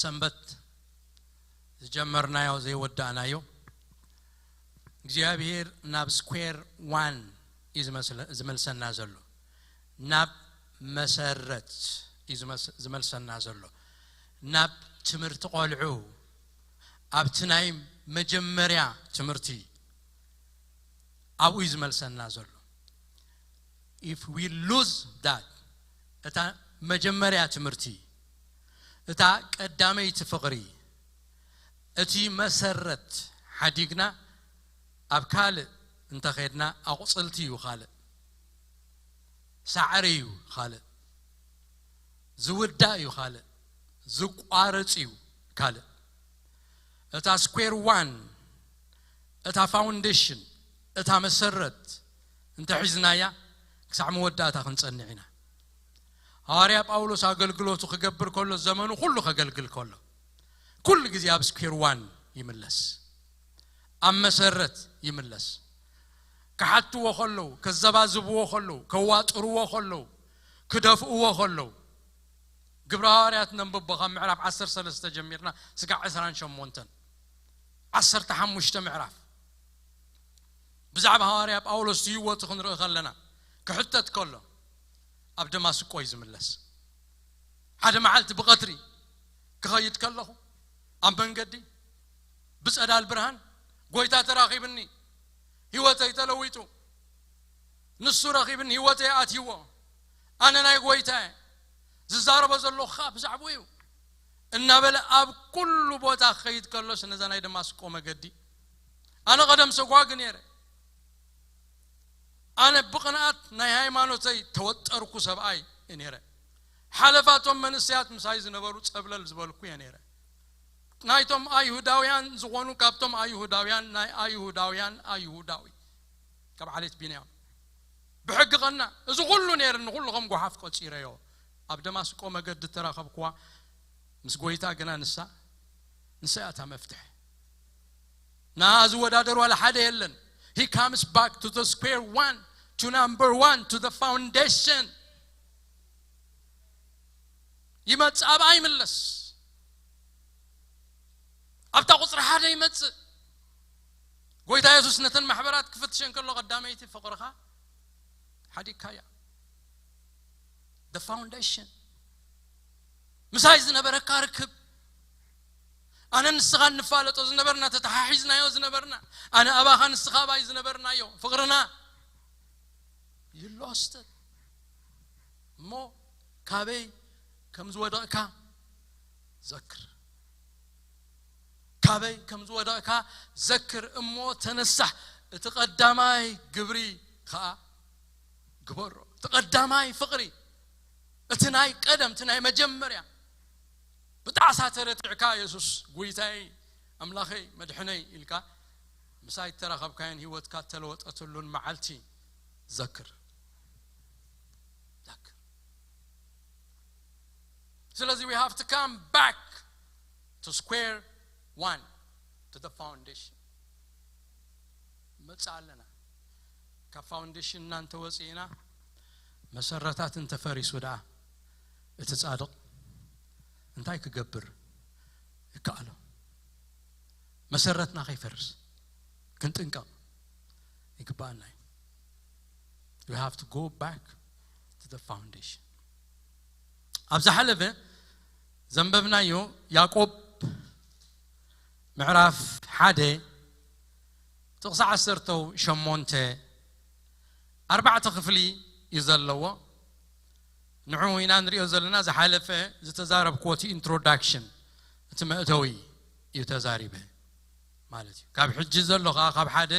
ሰንበት ዝጀመርናዮ ዘይወዳእናዮ እግዚኣብሔር ናብ ስኩዌር ዋን እዩ ዝመስለ- ዝመልሰና ዘሎ፣ ናብ መሰረት እዩ ዝመስ- ዝመልሰና ዘሎ፣ ናብ ትምህርቲ ቆልዑ፣ ኣብቲ ናይ መጀመርያ ትምህርቲ ኣብኡ እዩ ዝመልሰና ዘሎ። If we lose that, እታ መጀመርያ ትምህርቲ፣ እታ ቀዳመይቲ ፍቕሪ፣ እቲ መሰረት ሓዲግና ኣብ ካልእ እንተኸድና ኣቑፅልቲ እዩ ካልእ፣ ሳዕሪ እዩ ካልእ፣ ዝውዳእ እዩ ካልእ፣ ዝቋረፅ እዩ ካልእ። እታ ስኩዌር ዋን፣ እታ ፋውንዴሽን፣ እታ መሰረት እንተሒዝናያ ክሳዕ መወዳእታ ክንጸንዕ ኢና። ሃዋርያ ጳውሎስ ኣገልግሎቱ ክገብር ከሎ፣ ዘመኑ ኩሉ ከገልግል ከሎ፣ ኩሉ ግዜ ኣብ ስኩዌር ዋን ይምለስ፣ ኣብ መሰረት ይምለስ። ክሓትዎ ከለዉ፣ ከዘባዝብዎ ከለዉ፣ ከዋጥርዎ ከለዉ፣ ክደፍእዎ ከለዉ፣ ግብረ ሃዋርያት ነንብቦ፣ ካብ ምዕራፍ ዓሰርተ ሰለስተ ጀሚርና ስጋዕ ዕስራን ሸሞንተን፣ ዓሰርተ ሓሙሽተ ምዕራፍ። ብዛዕባ ሃዋርያ ጳውሎስ ህይወቱ ክንርኢ ከለና፣ ክሕተት ከሎ ኣብ ደማስቆ እዩ ዝምለስ። ሓደ መዓልቲ ብቐትሪ ክኸይድ ከለኹ፣ ኣብ መንገዲ ብጸዳል ብርሃን ጎይታ ተራኺብኒ፣ ህይወተይ ተለዊጡ። ንሱ ረኺብኒ ህይወተይ ኣትይዎ። ኣነ ናይ ጎይታ እየ። ዝዛረቦ ዘለኹ ኸኣ ብዛዕባኡ እዩ። እናበለ ኣብ ኩሉ ቦታ ክኸይድ ከሎስ፣ ነዛ ናይ ደማስቆ መገዲ ኣነ ቀደም ሰጓግ ነይረ። ኣነ ብቕንኣት ናይ ሃይማኖተይ ተወጠርኩ ሰብኣይ እየ ነይረ። ሓለፋቶም መንእሰያት ምሳይ ዝነበሩ ጸብለል ዝበልኩ እየ ነይረ። ናይቶም ኣይሁዳውያን ዝኾኑ፣ ካብቶም ኣይሁዳውያን ናይ ኣይሁዳውያን ኣይሁዳዊ፣ ካብ ዓሌት ቢንያም። ብሕጊ ቀና። እዚ ኩሉ ነይርኒ፣ ኩሉ ከም ጓሓፍ ቆጺረዮ። ኣብ ደማስቆ መገዲ ተራኸብክዋ ምስ ጎይታ፣ ግና ንሳ፣ ንሳ እያ እታ መፍትሕ። ንኣ ዝወዳደር ዋላ ሓደ የለን። He comes back to the square one, to number one, to the foundation. ይመጽእ፣ ኣብኣ ይምለስ። ኣብታ ቁጽሪ ሓደ ይመጽእ። ጎይታ የሱስ ነተን ማሕበራት ክፍትሸን ከሎ፣ ቀዳመይቲ ፍቕርኻ ሓዲግካያ። The foundation። ምሳይ ዝነበረካ ርክብ፣ ኣነ ንስኻ እንፋለጦ ዝነበርና፣ ተተሓሒዝናዮ ዝነበርና፣ ኣነ ኣባኻ ንስኻ ኣባይ ዝነበርናዮ ፍቕርና፣ you lost it። እሞ ካበይ ከም ዝወደቕካ ዘክር። ካበይ ከም ዝወደቕካ ዘክር እሞ ተነሳሕ። እቲ ቀዳማይ ግብሪ ኸኣ ግበሮ። እቲ ቀዳማይ ፍቕሪ፣ እቲ ናይ ቀደም፣ እቲ ናይ መጀመርያ፣ ብጣዕሳ ተረቲዕካ፣ የሱስ ጎይታዬ፣ ኣምላኸይ፣ መድሕነይ ኢልካ ምሳይ እተራኸብካዮን ህይወትካ እተለወጠትሉን መዓልቲ ዘክር። ዘክር። ስለዚ we have to come back to square one, to the foundation። መጽእ ኣለና። ካብ ፋውንዴሽንና እንተወጺእና፣ መሰረታት እንተፈሪሱ ደኣ፣ እቲ ጻድቕ እንታይ ክገብር ይከኣሎ? መሰረትና ከይፈርስ ክንጥንቀቕ ይግባኣና እዩ። We have to go back to the foundation። ኣብ ዝሓለፈ ዘንበብናዮ ያዕቆብ ምዕራፍ ሓደ ጥቕሲ ዓሰርተ ሸሞንተ፣ ኣርባዕተ ክፍሊ እዩ ዘለዎ። ንዑ ኢና ንሪኦ ዘለና። ዝሓለፈ ዝተዛረብክዎ እቲ ኢንትሮዳክሽን፣ እቲ መእተዊ እዩ ተዛሪበ ማለት እዩ። ካብ ሕጂ ዘሎ ኸዓ ካብ ሓደ፣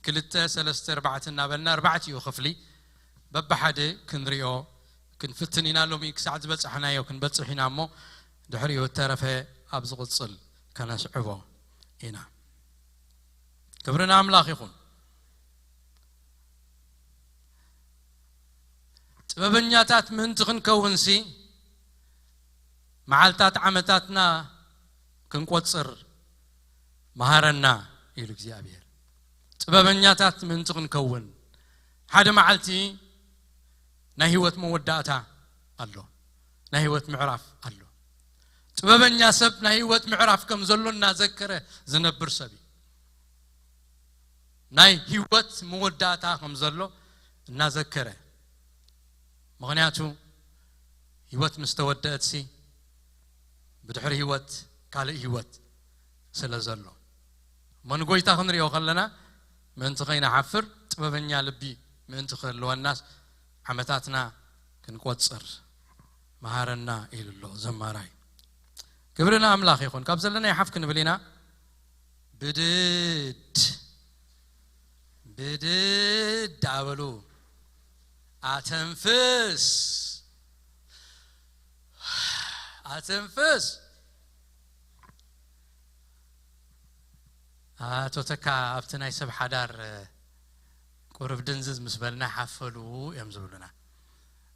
ክልተ፣ ሰለስተ፣ ኣርባዕተ እናበልና ኣርባዕቲኡ ክፍሊ በብሓደ ክንሪኦ ክንፍትን ኢና። ሎሚ ክሳዕ ዝበጻሕናዮ ክንበጽሕ ኢና እሞ፣ ድሕሪኡ እተረፈ ኣብ ዝቕጽል ከነስዕቦ ኢና። ክብሪ ንኣምላኽ ይኹን። ጥበበኛታት ምእንቲ ክንከውንሲ፣ መዓልታት ዓመታትና ክንቆጽር መሃረና ኢሉ እግዚኣብሔር። ጥበበኛታት ምእንቲ ክንከውን፣ ሓደ መዓልቲ ናይ ህይወት መወዳእታ ኣሎ፣ ናይ ህይወት ምዕራፍ ኣሎ። ጥበበኛ ሰብ ናይ ህይወት ምዕራፍ ከም ዘሎ እናዘከረ ዝነብር ሰብ እዩ። ናይ ህይወት መወዳእታ ከም ዘሎ እናዘከረ። ምኽንያቱ ህይወት ምስ ተወደአትሲ ብድሕሪ ህይወት ካልእ ህይወት ስለ ዘሎ። እሞ ንጎይታ ክንሪኦ ከለና ምእንቲ ከይንሓፍር ጥበበኛ ልቢ ምእንቲ ክህልወናስ ዓመታትና ክንቆጽር መሃረና ኢሉ ኣሎ ዘማራይ። ክብሪ ንኣምላኽ ይኹን። ካብ ዘለናዮ ሓፍ ክንብል ኢና። ብድድ ብድድ ኣበሉ። ኣተንፍስ ኣተንፍስ። ኣቶ ተካ ኣብቲ ናይ ሰብ ሓዳር ቁሩብ ድንዝዝ ምስ በልና ሓፈሉ እዮም ዝብሉና።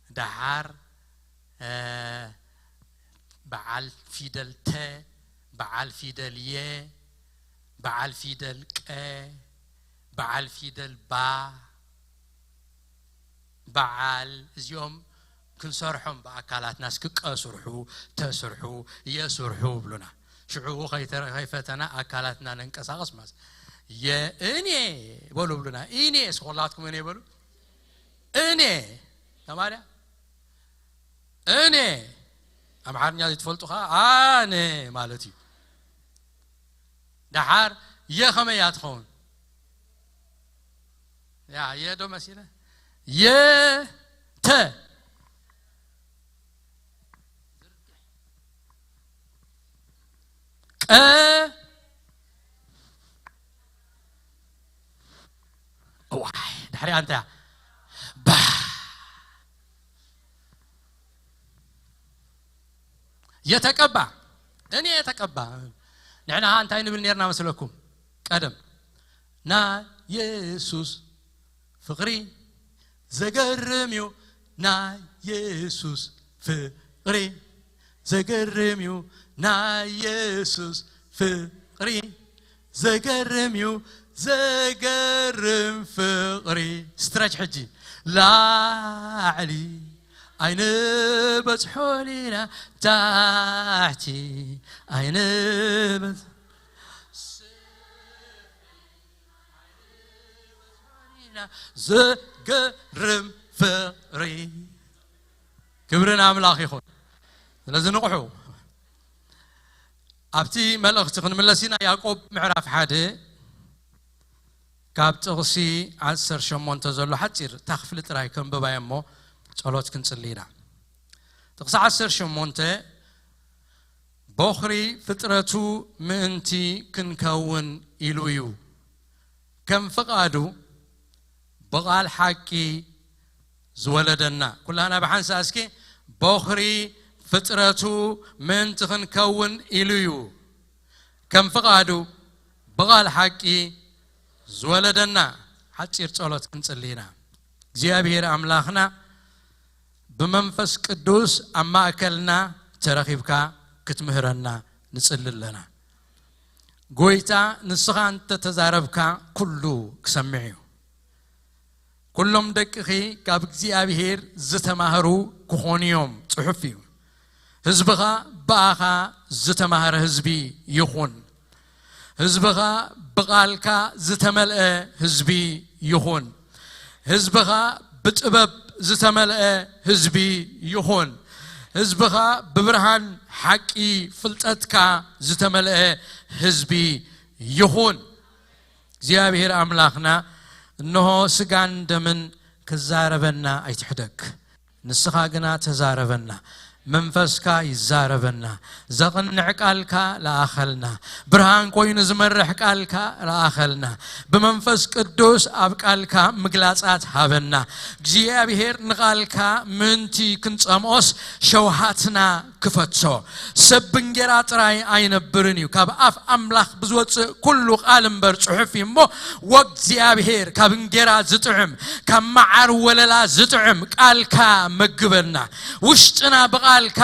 ደሓር በዓል ፊደል ተ፣ በዓል ፊደል የ፣ በዓል ፊደል ቀ፣ በዓል ፊደል ባ፣ በዓል እዚኦም ክንሰርሖም ብኣካላትና እስኪ ቀስርሑ፣ ተስርሑ፣ የስርሑ ብሉና። ሽዑ ከይተ- ከይፈተና ኣካላትና ነንቀሳቐስ ማለት የእኔ በሉ ብሉና። እኔ እስኮላትኩም እኔ በሉ። እኔ ተማርያ እኔ ኣምሓርኛ ዘይትፈልጡ ከዓ ኣነ ማለት እዩ። ደሓር የ ከመይ እያ ትኸውን? ያ የ ዶ መሲለ የ ተ ቀ እዋይ ድሕሪኣ እንታይ እያ? ባ የተቀባ እኔ የተቀባ ንሕና እንታይ ንብል ነርና መስለኩም? ቀደም ናይ የሱስ ፍቕሪ ዘገርም እዩ ናይ የሱስ ፍቕሪ ዘገርም እዩ ናይ የሱስ ፍቕሪ ዘገርም እዩ ዘገርም ፍቕሪ ስትረች ሕጂ ላዕሊ ኣይንበጽሖን ኢና ታሕቲ ኣይንበጽ ዘገርም ፍቕሪ ክብሪ ንኣምላኽ ይኹን። ስለዚ ንቕሑ ኣብቲ መልእኽቲ ክንምለስ ኢና። ያዕቆብ ምዕራፍ ሓደ ካብ ጥቕሲ ዓሰርተ ሸሞንተ ዘሎ ሓፂር እታ ክፍሊ ጥራይ ከንብባዮ እሞ ጸሎት ክንጽሊ ኢና። ጥቕሲ ዓሰርተ ሸሞንተ ቦኽሪ ፍጥረቱ ምእንቲ ክንከውን ኢሉ እዩ ከም ፍቓዱ ብቓል ሓቂ ዝወለደና ኩላና ብሓንሳ እስኪ ቦኽሪ ፍጥረቱ ምእንቲ ክንከውን ኢሉ እዩ ከም ፍቓዱ ብቓል ሓቂ ዝወለደና። ሓፂር ጸሎት ክንጽሊ ኢና። እግዚኣብሔር ኣምላኽና ብመንፈስ ቅዱስ ኣብ ማእከልና ተረኺብካ ክትምህረና ንጽሊ ኣለና። ጎይታ ንስኻ እንተተዛረብካ ኩሉ ክሰምዕ እዩ። ኩሎም ደቅኺ ካብ እግዚኣብሔር ዝተማህሩ ክኾኑ እዮም ጽሑፍ እዩ። ህዝብኻ ብኣኻ ዝተማህረ ህዝቢ ይኹን። ህዝብኻ ብቓልካ ዝተመልአ ህዝቢ ይኹን። ህዝብኻ ብጥበብ ዝተመልአ ህዝቢ ይኹን። ህዝብኻ ብብርሃን ሓቂ ፍልጠትካ ዝተመልአ ህዝቢ ይኹን። እግዚኣብሔር ኣምላኽና እንሆ ስጋን ደምን ክዛረበና ኣይትሕደግ። ንስኻ ግና ተዛረበና። መንፈስካ ይዛረበና። ዘቕንዕ ቃልካ ለኣኸልና። ብርሃን ኮይኑ ዝመርሕ ቃልካ ለኣኸልና። ብመንፈስ ቅዱስ ኣብ ቃልካ ምግላጻት ሃበና። እግዚኣብሔር ንቓልካ ምእንቲ ክንጸምኦስ ሸውሃትና ክፈትሶ። ሰብ ብእንጌራ ጥራይ ኣይነብርን እዩ፣ ካብ ኣፍ ኣምላኽ ብዝወፅእ ኩሉ ቃል እምበር ጽሑፍ እዩ እሞ፣ ወእግዚኣብሔር ካብ እንጌራ ዝጥዕም ካብ መዓር ወለላ ዝጥዕም ቃልካ መግበና። ውሽጥና ብቓ ቃልካ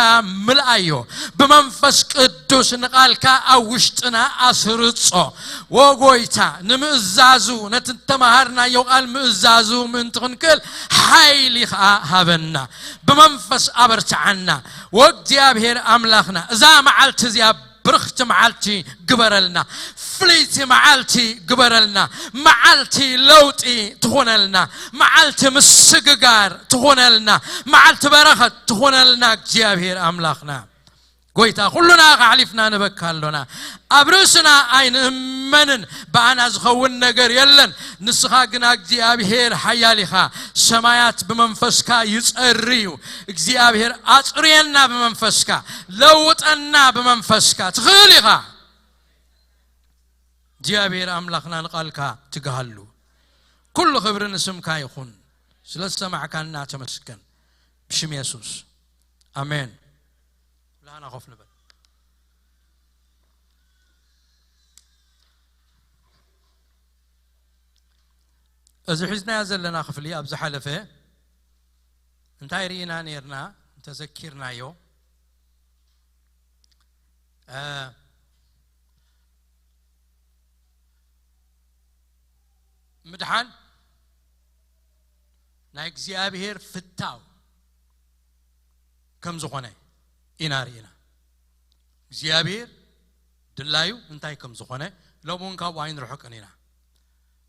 ምልኣዮ። ብመንፈስ ቅዱስ ንቓልካ ኣብ ውሽጥና ኣስርጾ። ወጎይታ ንምእዛዙ፣ ነቲ እተመሃርናዮ ቃል ምእዛዙ ምእንቲ ክንክእል ሓይሊ ኸኣ ሃበና። ብመንፈስ ኣበርትዓና። ወእግዚኣብሔር ኣምላኽና፣ እዛ መዓልቲ እዚኣ ብርኽቲ መዓልቲ ግበረልና። ፍልይቲ መዓልቲ ግበረልና። መዓልቲ ለውጢ ትኾነልና። መዓልቲ ምስግጋር ትኾነልና። መዓልቲ በረኸት ትኾነልና እግዚኣብሔር ኣምላኽና። ጎይታ፣ ኩሉና ኣሕሊፍና ንበካ ኣሎና። ኣብ ርእስና ኣይንእመንን፣ ብኣና ዝኸውን ነገር የለን። ንስኻ ግና እግዚኣብሔር ሓያል ኢኻ። ሰማያት ብመንፈስካ ይጸርዩ። እግዚኣብሔር ኣጽርየና ብመንፈስካ፣ ለውጠና ብመንፈስካ። ትኽእል ኢኻ። እግዚኣብሔር ኣምላኽና ንቓልካ ትግሃሉ። ኩሉ ክብሪ ንስምካ ይኹን። ስለ ዝሰማዕካና ተመስገን። ብሽም የሱስ። ኣሜን። ብላና ኮፍ ንበል። እዚ ሒዝናዮ ዘለና ክፍሊ ኣብ ዝሓለፈ እንታይ ርኢና ነርና? እንተዘኪርናዮ፣ እ፣ ምድሓን ናይ እግዚኣብሔር ፍታው ከም ዝኾነ ኢና ርኢና። እግዚኣብሔር ድላዩ እንታይ ከም ዝኾነ፣ ሎሚ እውን ካብኡ ኣይንርሕቅን ኢና።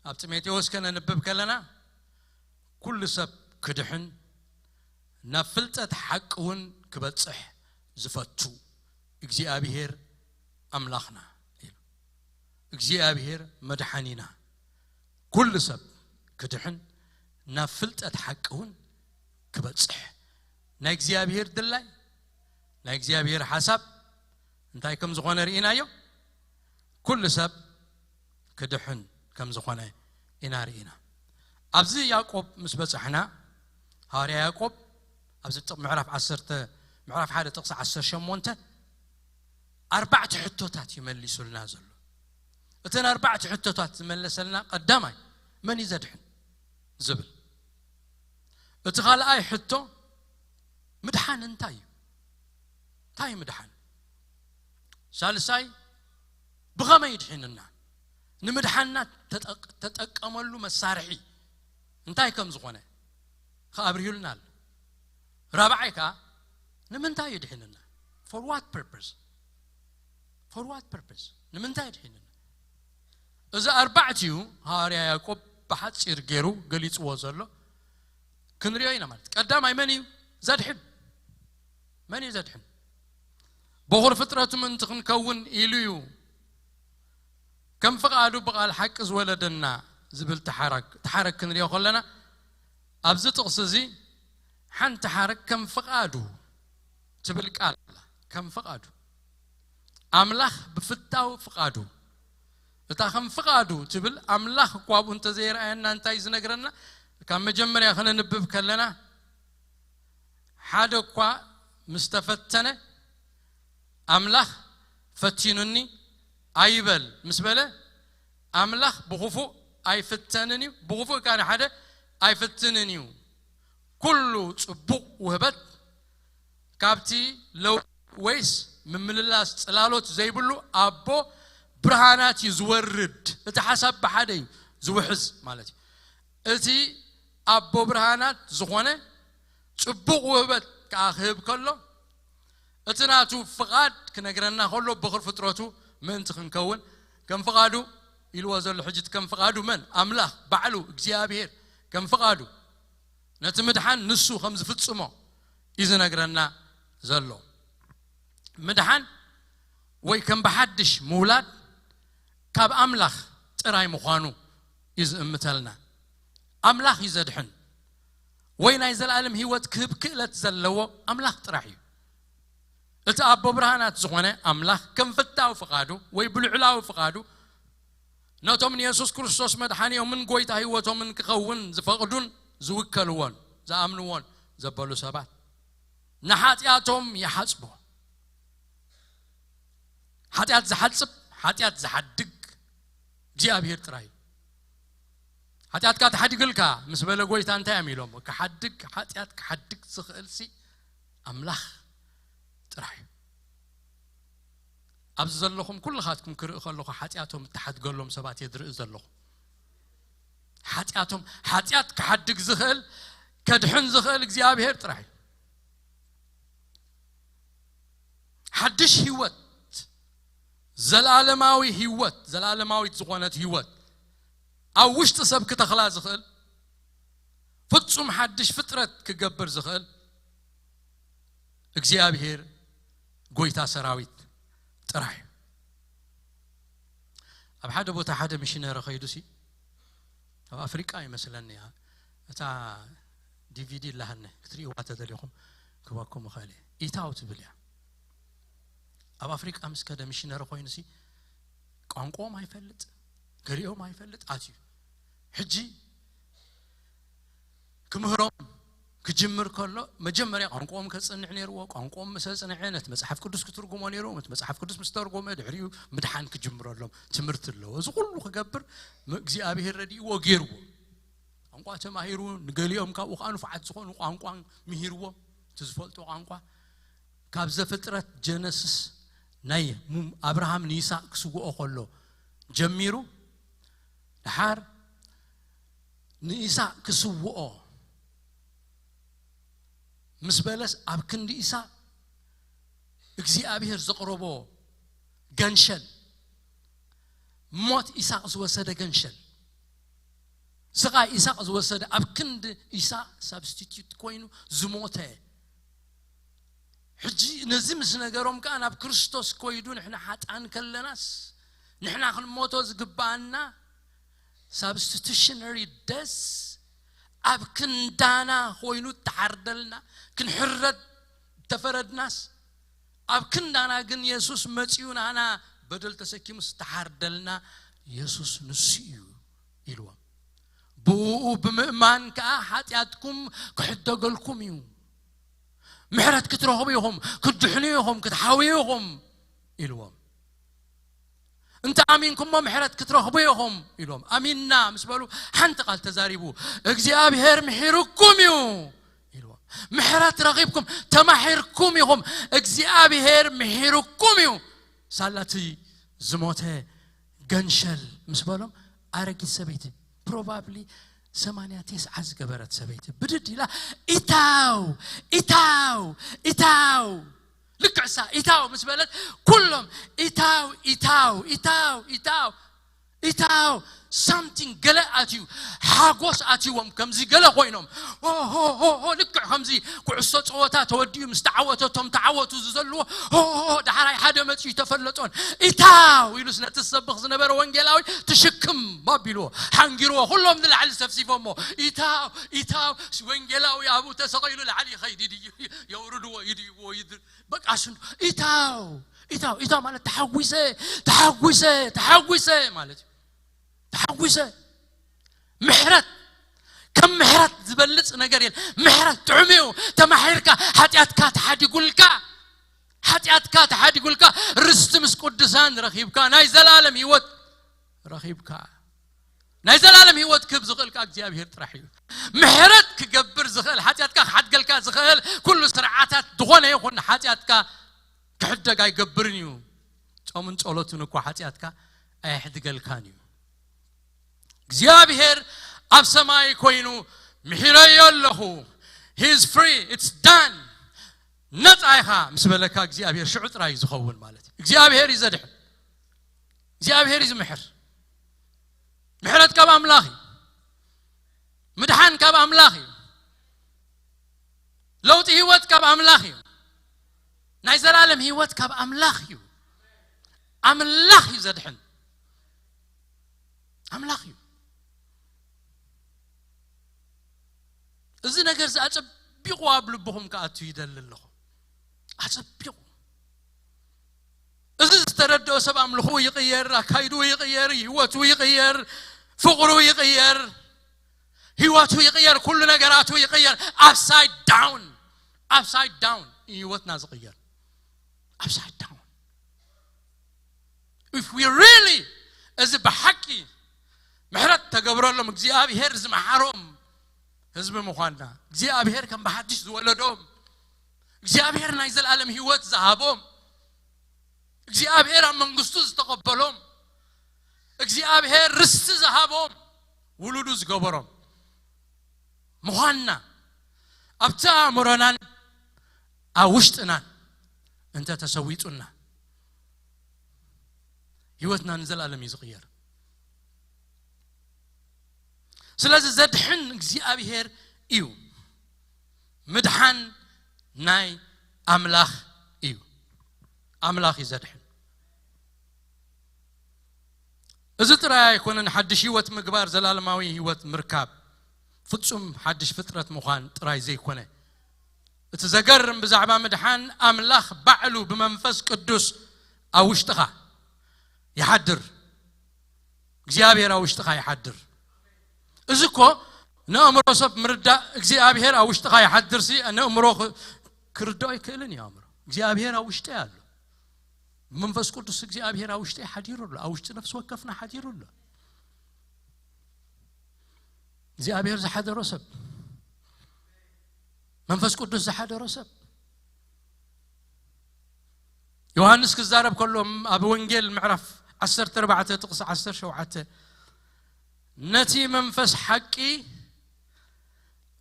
ኣብ ጢሞቴዎስ ከነንብብ ከለና፣ ኩሉ ሰብ ክድሕን ናብ ፍልጠት ሓቂ እውን ክበጽሕ ዝፈቱ እግዚኣብሔር ኣምላኽና ኢሉ። እግዚኣብሔር መድሓኒና፣ ኩሉ ሰብ ክድሕን ናብ ፍልጠት ሓቂ እውን ክበጽሕ፣ ናይ እግዚኣብሔር ድላይ፣ ናይ እግዚኣብሔር ሓሳብ እንታይ ከም ዝኾነ ርኢናዮ። ኩሉ ሰብ ክድሕን ከም ዝኾነ ኢና ርኢና። ኣብዚ ያዕቆብ ምስ በጻሕና፣ ሃዋርያ ያዕቆብ ኣብዚ ጥቕ-፣ ምዕራፍ ዓሰርተ፣ ምዕራፍ ሓደ ጥቕሲ ዓሰርተ ሸሞንተ ኣርባዕተ ሕቶታት እዩ መሊሱልና ዘሎ። እተን ኣርባዕተ ሕቶታት ዝመለሰልና፣ ቀዳማይ፣ መን እዩ ዘድሕን ዝብል። እቲ ካልኣይ ሕቶ፣ ምድሓን እንታይ እዩ? እንታይ እዩ ምድሓን? ሳልሳይ፣ ብኸመይ ይድሒንና? ንምድሓንና ተጠቅ-፣ ተጠቀመሉ መሳርሒ እንታይ ከም ዝኾነ ከኣ ኣብሪሁልና ኣሎ። ራብዓይ ከኣ፣ ንምንታይ ይድሒንና? For what purpose? For what purpose? ንምንታይ ይድሒንና? እዚ ኣርባዕቲኡ ሃዋርያ ያዕቆብ ብሓጺር ገይሩ ገሊጽዎ ዘሎ ክንሪኦ ኢና ማለት። ቀዳማይ መን እዩ ዘድሕን? መን እዩ ዘድሕን? በኹር ፍጥረቱ ምእንቲ ክንከውን ኢሉ እዩ ከም ፍቓዱ ብቓል ሓቂ ዝወለደና ዝብል ተሓራግ-፣ ተሓረግ ክንሪኦ ከለና፣ ኣብዚ ጥቕሲ እዚ ሓንቲ ሓረግ ከም ፍቓዱ ትብል ቃል ኣላ። ከም ፍቓዱ። ኣምላኽ ብፍታው ፍቓዱ። እታ ከም ፍቓዱ ትብል ኣምላኽ እኳ ኣብኡ እንተዘይረኣየና እንታይ ዝነግረና? ካብ መጀመርያ ከነንብብ ከለና፣ ሓደ እኳ ምስ ተፈተነ ኣምላኽ ፈቲኑኒ ኣይበል ምስ በለ፣ ኣምላኽ ብኽፉእ ኣይፍተንን እዩ፣ ብኽፉእ እካ ንሓደ ኣይፍትንን እዩ። ኩሉ ጽቡቕ ውህበት ካብቲ ለውጢ ወይስ ምምልላስ ጽላሎት ዘይብሉ ኣቦ ብርሃናት እዩ ዝወርድ። እቲ ሓሳብ ብሓደ እዩ ዝውሕዝ ማለት እዩ። እቲ ኣቦ ብርሃናት ዝኾነ ጽቡቕ ውህበት ከኣ ክህብ ከሎ፣ እቲ ናቱ ፍቓድ ክነግረና ከሎ፣ በኹር ፍጥረቱ ምእንቲ ክንከውን ከም ፍቓዱ ኢልዎ ዘሎ። ሕጂ እቲ ከም ፍቓዱ መን? ኣምላኽ ባዕሉ እግዚኣብሔር ከም ፍቓዱ ነቲ ምድሓን ንሱ ከም ዝፍጽሞ እዩ ዝነግረና ዘሎ። ምድሓን ወይ ከም ብሓድሽ ምውላድ ካብ ኣምላኽ ጥራይ ምዃኑ እዩ ዝእምተልና። ኣምላኽ እዩ ዘድሕን ወይ ናይ ዘለኣለም ህይወት ክህብ ክእለት ዘለዎ ኣምላኽ ጥራሕ እዩ። እቲ ኣቦ ብርሃናት ዝኾነ ኣምላኽ ከም ፍታው ፍቓዱ ወይ ብልዑላዊ ፍቓዱ ነቶም ንየሱስ ክርስቶስ መድሓኒኦምን ጎይታ ህይወቶምን ክኸውን ዝፈቕዱን ዝውከልዎን ዝኣምንዎን ዘበሉ ሰባት ንሓጢኣቶም ይሓጽቦ። ሓጢኣት ዝሓጽብ፣ ሓጢኣት ዝሓድግ እግዚኣብሔር ጥራይ እዩ። ሓጢኣትካ ተሓዲግልካ ምስ በለ ጎይታ እንታይ እዮም ኢሎም? ክሓድግ፣ ሓጢኣት ክሓድግ ዝኽእል ሲ ኣምላኽ ጥራሕ እዩ። ኣብዚ ዘለኹም ኩልኻትኩም ክርኢ ከለኹ ሓጢኣቶም እተሓድገሎም ሰባት እየ ዝርኢ ዘለኹ። ሓጢኣቶም፣ ሓጢኣት ክሓድግ ዝኽእል፣ ከድሕን ዝኽእል እግዚኣብሔር ጥራሕ እዩ። ሓድሽ ህይወት፣ ዘላለማዊ ህይወት፣ ዘላለማዊት ዝኾነት ህይወት ኣብ ውሽጢ ሰብ ክተኽላ ዝኽእል፣ ፍጹም ሓድሽ ፍጥረት ክገብር ዝኽእል እግዚኣብሔር ጎይታ ሰራዊት ጥራሕ እዩ። ኣብ ሓደ ቦታ ሓደ ሚሽነሪ ኸይዱ ሲ፣ ኣብ ኣፍሪቃ ይመስለኒ እያ፣ እታ ዲቪዲ ኣለሃኒ ክትርእይዋ ተደሊኹም ክበኩም እኽእል እየ። ኢታው ትብል እያ። ኣብ ኣፍሪቃ ምስ ከደ ሚሽነሪ ኮይኑ ሲ፣ ቋንቋኦም ኣይፈልጥ፣ ገሊኦም ኣይፈልጥ ኣትዩ። ሕጂ ክምህሮም ክጅምር ከሎ መጀመርያ ቋንቋኦም ከጽንዕ ነይርዎ። ቋንቋኦም ምስ ኣጽንዐ ነቲ መጽሓፍ ቅዱስ ክትርጉሞ ነይርዎ። ነቲ መጽሓፍ ቅዱስ ምስ ተርጎመ ድሕሪኡ ምድሓን ክጅምረሎም ትምህርቲ ኣለዎ። እዚ ኩሉ ክገብር ም-፣ እግዚኣብሔር ረድእዎ ገይርዎ። ቋንቋ ተማሂሩ፣ ንገሊኦም ካብኡ ከኣ ንፉዓት ዝኾኑ ቋንቋ ምሂርዎም፣ እቲ ዝፈልጦ ቋንቋ። ካብ ዘፍጥረት ጀነሲስ ናይ ሙ-፣ ኣብርሃም ንይስሐቅ ክስውኦ ከሎ ጀሚሩ፣ ድሓር ንይስሐቅ ክስውኦ ምስ በለስ ኣብ ክንዲ ይስሐቅ እግዚኣብሔር ዘቕረቦ ገንሸል፣ ሞት ይስሐቅ ዝወሰደ ገንሸል፣ ስቓይ ይስሐቅ ዝወሰደ፣ ኣብ ክንዲ ይስሐቅ ሳብስቲትዩት ኮይኑ ዝሞተ። ሕጂ ነዚ ምስ ነገሮም ከኣ ናብ ክርስቶስ ኮይዱ፣ ንሕና ሓጣን ከለናስ ንሕና ክንሞቶ ዝግባኣና ሳብስቲቱሽነሪ ደስ ኣብ ክንዳና ኮይኑ ተሓርደልና፣ ክንሕረድ ተፈረድናስ፣ ኣብ ክንዳና ግን የሱስ መጺኡ ናና በደል ተሰኪሙ ዝተሓርደልና የሱስ ንሱ እዩ ኢልዎም። ብኡ ብምእማን ከኣ ሓጢኣትኩም ክሕደገልኩም እዩ። ምሕረት ክትረኽቡ ኢኹም፣ ክትድሕኑ ኢኹም፣ ክትሓውዩ ኢኹም ኢልዎም። እንተ ኣሚንኩሞ ምሕረት ክትረኽቡ ኢኹም ኢልዎም። ኣሚንና ምስ በሉ ሓንቲ ቃል ተዛሪቡ፣ እግዚኣብሔር ምሒርኩም እዩ ኢልዎም። ምሕረት ረኺብኩም ተማሒርኩም ኢኹም፣ እግዚኣብሔር ምሒርኩም እዩ። ሳላቲ ዝሞተ ገንሸል ምስ በሎም ኣረጊት ሰበይቲ፣ ፕሮባብሊ ሰማንያ ተስዓ ዝገበረት ሰበይቲ ብድድ ኢላ፣ "ኢታው፣ ኢታው፣ ኢታው!" ልክዕ እሳ ኢታው ምስ በለት፣ ኩሎም ኢታው፣ ኢታው፣ ኢታው፣ ኢታው፣ ኢታው። ሳምቲንግ ገለ ኣትዩ፣ ሓጎስ ኣትይዎም፣ ከምዚ ገለ ኮይኖም፣ ሆ፣ ሆ፣ ሆ፣ ሆ፣ ልክዕ ከምዚ ኩዕሶ ጸወታ ተወዲኡ ምስ ተዓወተ፣ እቶም ተዓወቱ ዝዘልዎ፣ ሆ፣ ሆ፣ ሆ፣ ዳሕራይ ሓደ መጺኡ ተፈለጦን፣ ኢታው ኢሉስ ነቲ ዝሰብኽ ዝነበረ ወንጌላዊ ትሽክም ኣቢልዎ፣ ሓንጊርዎ፣ ኩሎም ንላዕሊ ሰፍሲፎሞ፣ ኢታው፣ ኢታው፣ ወንጌላዊ ኣብኡ ተሰቒሉ ላዕሊ ይኸይድ፣ ይድዩ፣ የውርድዎ፣ ይድይዎ፣ ይድ-፣ በቃ ሽን-፣ ኢታው፣ ኢታው፣ ኢታው ማለት ተሓጒሰ፣ ተሓጒሰ፣ ተሓጒሰ ማለት እዩ። ተሓጒሰ። ምሕረት፣ ከም ምሕረት ዝበልጽ ነገር የለ። ምሕረት ጥዑም እዩ። ተማሒርካ፣ ሓጢኣትካ ተሓዲጉልካ፣ ሓጢኣትካ ተሓዲጉልካ፣ ርስቲ ምስ ቅዱሳን ረኺብካ፣ ናይ ዘላለም ህይወት ረኺብካ። ናይ ዘላለም ህይወት ክህብ ዝኽእልካ እግዚኣብሔር ጥራሕ እዩ። ምሕረት ክገብር ዝኽእል፣ ሓጢኣትካ ክሓድገልካ ዝኽእል፣ ኩሉ ስርዓታት ዝኾነ ይኹን ሓጢኣትካ ክሕደግ ኣይገብርን እዩ። ጾምን ጸሎትን እኳ ሓጢኣትካ ኣየሕድገልካን እዩ። እግዚኣብሔር ኣብ ሰማይ ኮይኑ፣ "ምሒረዮ ኣለኹ፣ he is free, it's done፣ ነጻ ኢኻ" ምስ በለካ፣ እግዚኣብሔር ሽዑ ጥራይ እዩ ዝኸውን ማለት እዩ። እግዚኣብሔር እዩ ዘድሕን። እግዚኣብሔር እዩ ዝምሕር። ምሕረት ካብ ኣምላኽ እዩ። ምድሓን ካብ ኣምላኽ እዩ። ለውጢ ህይወት ካብ ኣምላኽ እዩ። ናይ ዘላለም ህይወት ካብ ኣምላኽ እዩ። ኣምላኽ እዩ ዘድሕን። ኣምላኽ እዩ። እዚ ነገር እዚ ኣጸቢቑ ኣብ ልብኹም ክኣቱ ይደሊ ኣለኹ። ኣጸቢቑ። እዚ ዝተረድኦ ሰብ ኣምልኹ ይቕየር፣ ኣካይዱ ይቕየር፣ ህይወቱ ይቕየር፣ ፍቕሩ ይቕየር፣ ህይወቱ ይቕየር፣ ኩሉ ነገራቱ ይቕየር። ኣፕሳይድ ዳውን፣ ኣፕሳይድ ዳውን ህይወትና ዝቕየር። ኣፕሳይድ ዳውን። If we really፣ እዚ ብሓቂ ምሕረት ተገብረሎም፣ እግዚኣብሔር ዝመሓሮም ህዝቢ ምዃንና፣ እግዚኣብሔር ከም ብሓድሽ ዝወለዶም፣ እግዚኣብሔር ናይ ዘላለም ህይወት ዝሃቦም፣ እግዚኣብሔር ኣብ መንግስቱ ዝተቐበሎም፣ እግዚኣብሔር ርስቲ ዝሃቦም፣ ውሉዱ ዝገበሮም ምዃንና ኣብቲ ኣእምሮናን ኣብ ውሽጥናን እንተ ተሰዊጡና፣ ህይወትና ንዘላለም እዩ ዝቕየር። ስለዚ ዘድሕን እግዚኣብሔር እዩ። ምድሓን ናይ ኣምላኽ እዩ። ኣምላኽ እዩ ዘድሕን። እዚ ጥራይ ኣይኮነን፣ ሓድሽ ህይወት ምግባር፣ ዘላለማዊ ህይወት ምርካብ፣ ፍጹም ሓድሽ ፍጥረት ምዃን ጥራይ ዘይኮነ፣ እቲ ዘገርም ብዛዕባ ምድሓን፣ ኣምላኽ ባዕሉ ብመንፈስ ቅዱስ ኣብ ውሽጥኻ ይሓድር። እግዚኣብሔር ኣብ ውሽጥኻ ይሓድር። እዚ እኮ ንእምሮ ሰብ ምርዳእ፣ እግዚኣብሔር ኣብ ውሽጥኻ ይሓድር ሲ ንእምሮ ክ-፣ ክርድኦ ኣይክእልን እዩ። ኣእምሮ እግዚኣብሔር ኣብ ውሽጠይ ኣሎ። መንፈስ ቅዱስ እግዚኣብሔር ኣብ ውሽጠይ ሓዲሩ ኣሎ። ኣብ ውሽጢ ነፍሲ ወከፍና ሓዲሩ ኣሎ። እግዚኣብሔር ዝሓደሮ ሰብ፣ መንፈስ ቅዱስ ዝሓደሮ ሰብ፣ ዮሃንስ ክዛረብ ከሎ ኣብ ወንጌል ምዕራፍ ዓሰርተ ኣርባዕተ ጥቕሲ ዓሰርተ ሸውዓተ፣ ነቲ መንፈስ ሓቂ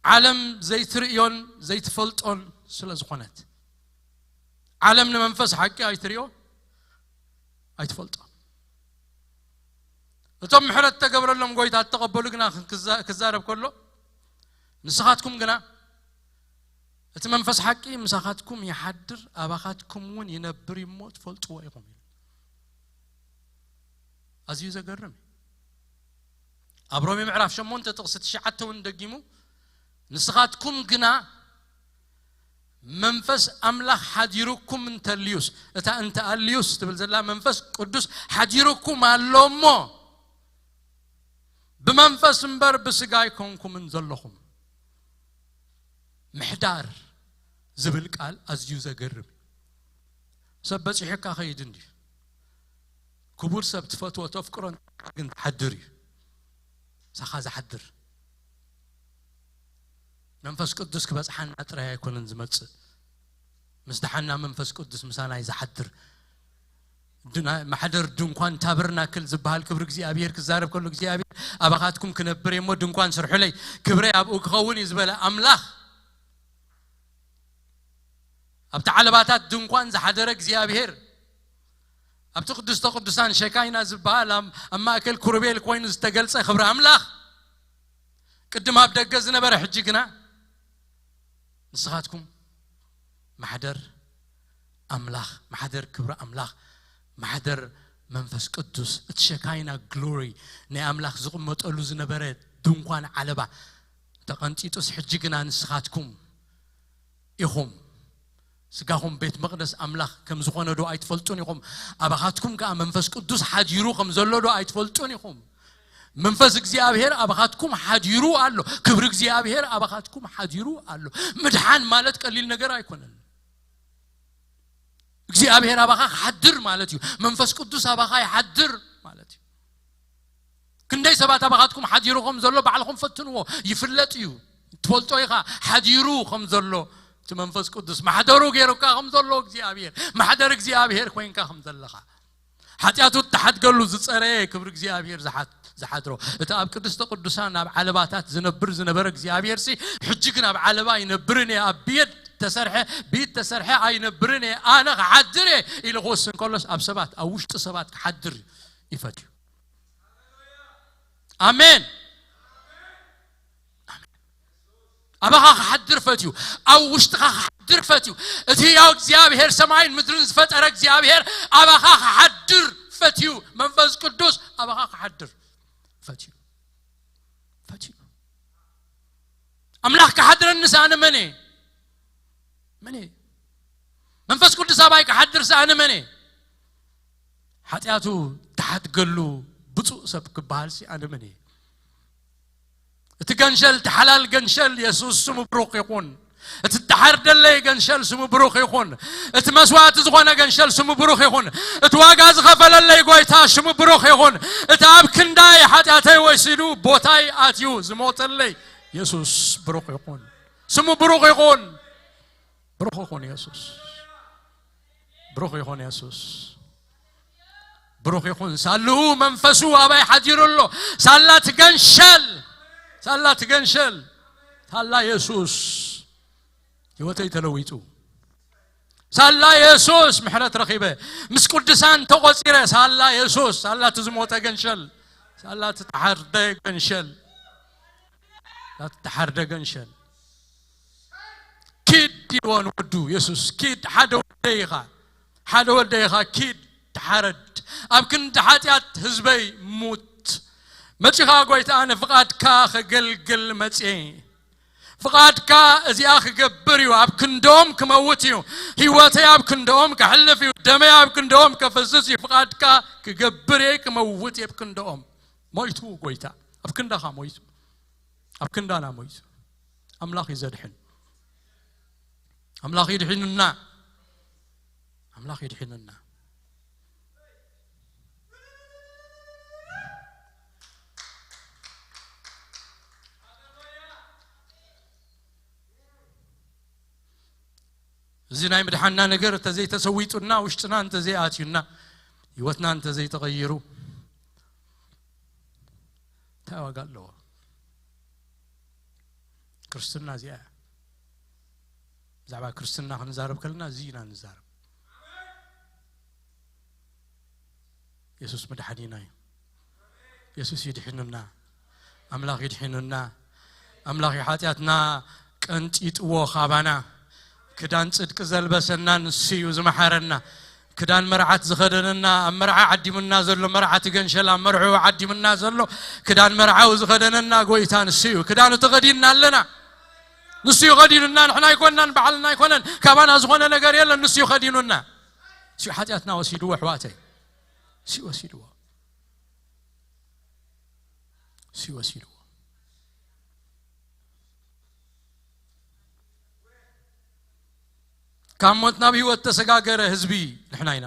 ዓለም ዘይትርእዮን ዘይትፈልጦን ስለ ዝኾነት። ዓለም ንመንፈስ ሓቂ ኣይትርእዮ ኣይትፈልጦ። እቶም ምሕረት ተገብረሎም ጎይታ እተቐበሉ ግና ክዛ-፣ ክዛረብ ከሎ፣ ንስኻትኩም ግና እቲ መንፈስ ሓቂ ምሳኻትኩም ይሓድር፣ ኣባኻትኩም እውን ይነብር እዩ እሞ ትፈልጥዎ ኢኹም ኢሉ። ኣዝዩ ዘገርም እዩ። ኣብ ሮሜ ምዕራፍ ሸሞንተ ጥቕሲ ትሽዓተ እውን ደጊሙ፣ ንስኻትኩም ግና መንፈስ ኣምላኽ ሓዲሩኩም እንተልዩስ፣ እታ እንተኣልዩስ ትብል ዘላ መንፈስ ቅዱስ ሓዲሩኩም ኣሎ እሞ፣ ብመንፈስ እምበር ብስጋ ኣይኮንኩምን ዘለኹም። ምሕዳር ዝብል ቃል ኣዝዩ ዘገርም እዩ። ሰብ በጺሑካ ኸይድ እንድዩ። ክቡር ሰብ ትፈትዎ፣ ተፍቅሮ ግን ትሓድር እዩ። ሳኻ ዝሓድር መንፈስ ቅዱስ ክበጽሓና ጥራይ ኣይኮነን ዝመጽእ። ምስ ደሓና መንፈስ ቅዱስ ምሳና እዩ ዝሓድር። ድና-፣ ማሕደር ድንኳን ታበርናክል ዝበሃል ክብሪ እግዚኣብሔር ክዛረብ ከሎ፣ እግዚኣብሔር ኣባኻትኩም ክነብር እየ እሞ ድንኳን ስርሑለይ፣ ክብረይ ኣብኡ ክኸውን እዩ ዝበለ ኣምላኽ፣ ኣብቲ ዓለባታት ድንኳን ዝሓደረ እግዚኣብሔር፣ ኣብቲ ቅዱስተ ቅዱሳን ሸካይና ዝበሃል ኣብ፣ ኣብ ማእከል ኩሩቤል ኮይኑ ዝተገልጸ ክብሪ ኣምላኽ፣ ቅድም ኣብ ደገ ዝነበረ፣ ሕጂ ግና ንስኻትኩም ማሕደር ኣምላኽ፣ ማሕደር ክብሪ ኣምላኽ፣ ማሕደር መንፈስ ቅዱስ፣ እቲ ሸካይና ግሎሪ ናይ ኣምላኽ ዝቕመጠሉ ዝነበረ ድንኳን ዓለባ ተቐንጢጡስ፣ ሕጂ ግና ንስኻትኩም ኢኹም። ስጋኹም ቤት መቕደስ ኣምላኽ ከም ዝኾነ ዶ ኣይትፈልጡን ኢኹም? ኣባኻትኩም ከኣ መንፈስ ቅዱስ ሓዲሩ ከም ዘሎ ዶ ኣይትፈልጡን ኢኹም? መንፈስ እግዚኣብሔር ኣባኻትኩም ሓዲሩ ኣሎ። ክብሪ እግዚኣብሔር ኣባኻትኩም ሓዲሩ ኣሎ። ምድሓን ማለት ቀሊል ነገር ኣይኮነን። እግዚኣብሔር ኣባኻ ክሓድር ማለት እዩ። መንፈስ ቅዱስ ኣባኻ ይሓድር ማለት እዩ። ክንደይ ሰባት ኣባኻትኩም ሓዲሩ ከም ዘሎ ባዕልኹም ፈትንዎ፣ ይፍለጥ እዩ። ትፈልጦ ኢኻ ሓዲሩ ከም ዘሎ፣ እቲ መንፈስ ቅዱስ ማሕደሩ ገይሩካ ከም ዘሎ እግዚኣብሔር፣ ማሕደር እግዚኣብሔር ኮይንካ ከም ዘለኻ። ሓጢኣቱ እተሓድገሉ ዝጸረየ ክብሪ እግዚኣብሔር ዝሓት-፣ ዝሓድሮ። እቲ ኣብ ቅድስተ ቅዱሳን ኣብ ዓለባታት ዝነብር ዝነበረ እግዚኣብሔር ሲ፣ ሕጂ ግን ኣብ ዓለባ ኣይነብርን እየ፣ ኣብ ብየድ ተሰርሐ፣ ብኢድ ተሰርሐ ኣይነብርን እየ፣ ኣነ ክሓድር እየ ኢሉ ክወስን ከሎስ፣ ኣብ ሰባት፣ ኣብ ውሽጢ ሰባት ክሓድር ይፈትዩ። ኣሜን። ኣሜን። ኣባኻ ክሓድር ፈትዩ፣ ኣብ ውሽጥኻ ክሓድር ፈትዩ። እቲ ያው እግዚኣብሔር ሰማይን ምድርን ዝፈጠረ እግዚኣብሔር ኣባኻ ክሓድር ፈትዩ። መንፈስ ቅዱስ ኣባኻ ክሓድር ፈትዩ። ፈትዩ። ኣምላኽ ክሓድረንስ ኣነ መን እየ? መን እየ? መንፈስ ቅዱስ ኣባይ ክሓድርስ ኣነ መን እየ? ሓጢኣቱ ተሓድገሉ ብፁዕ ሰብ ክበሃልሲ ኣነ መን እየ? እቲ ገንሸል፣ እቲ ሓላል ገንሸል የሱስ ስሙ ብሩኽ ይኹን። እቲ እተሓርደለይ ገንሸል ስሙ ብሩኽ ይኹን። እቲ መስዋእቲ ዝኾነ ገንሸል ስሙ ብሩኽ ይኹን። እቲ ዋጋ ዝኸፈለለይ ጎይታ ስሙ ብሩኽ ይኹን። እቲ ኣብ ክንዳይ ሓጢኣተይ ወሲዱ ቦታይ ኣትዩ ዝሞተለይ የሱስ ብሩኽ ይኹን። ስሙ ብሩኽ ይኹን። ብሩኽ ይኹን የሱስ። ብሩኽ ይኹን የሱስ። ብሩኽ ይኹን። ሳልኡ መንፈሱ ኣባይ ሓዲሩ ኣሎ። ሳላ ትገንሸል። ሳላ ትገንሸል። ሳላ የሱስ ህይወተይ ተለዊጡ። ሳላ የሱስ ምሕረት ረኺበ። ምስ ቅዱሳን ተቖጺረ። ሳላ የሱስ። ሳላ እቲ ዝሞተ ገንሸል። ሳላ እቲ ተሓርደ ገንሸል። ሳላ እቲ ተሓርደ ገንሸል። ኪድ ኢልዎ ንወዱ የሱስ። ኪድ ሓደ ወደይ ኢኻ። ሓደ ወደይ ኢኻ። ኪድ ተሓረድ። ኣብ ክንዲ ሓጢኣት ህዝበይ ሙት። መጺኻ ጎይታ ኣነ ፍቓድካ ከገልግል መጽየ። ፍቓድካ እዚኣ ክገብር እዩ። ኣብ ክንድኦም ክመውት እዩ። ህይወተይ ኣብ ክንድኦም ከሕልፍ እዩ። ደመይ ኣብ ክንድኦም ከፈስስ እዩ። ፍቓድካ ክገብር እየ፣ ክመውት እየ ኣብ ክንድኦም። ሞይቱ ጎይታ። ኣብ ክንዳኻ ሞይቱ። ኣብ ክንዳና ሞይቱ። ኣምላኽ እዩ ዘድሕን። ኣምላኽ ይድሒኑና። ኣምላኽ ይድሒኑና። እዚ ናይ ምድሓንና ነገር እንተዘይተሰዊጡና፣ ውሽጥና እንተዘይኣትዩና፣ ህይወትና እንተዘይተቐይሩ፣ እንታይ ዋጋ ኣለዎ? ክርስትና እዚኣ እያ። ብዛዕባ ክርስትና ክንዛረብ ከለና እዚ ኢና ንዛረብ። የሱስ መድሓኒና እዩ። የሱስ ይድሕንና። ኣምላኽ ይድሕንና። ኣምላኽ እዩ ሓጢኣትና ቀንጢጥዎ ካባና። ክዳን ጽድቂ ዘልበሰና ንሱ እዩ ዝመሓረና። ክዳን መርዓት ዝኸደነና፣ ኣብ መርዓ ዓዲሙና ዘሎ፣ መርዓቲ ገንሸል ኣብ መርዕኡ ዓዲሙና ዘሎ፣ ክዳን መርዓዊ ዝኸደነና ጎይታ ንሱ እዩ። ክዳኑ ተኸዲንና ኣለና። ንሱ እዩ ኸዲኑና፣ ንሕና ኣይኮንናን፣ ባዕልና ኣይኮነን። ካባና ዝኾነ ነገር የለን፣ ንሱ እዩ ኸዲኑና። ንሱ እዩ ሓጢኣትና ወሲድዎ፣ ኣሕዋተይ። ንሱ እዩ ወሲድዎ። ንሱ እዩ ወሲድዎ። ካብ ሞት ናብ ህይወት ተሰጋገረ ህዝቢ ንሕና ኢና።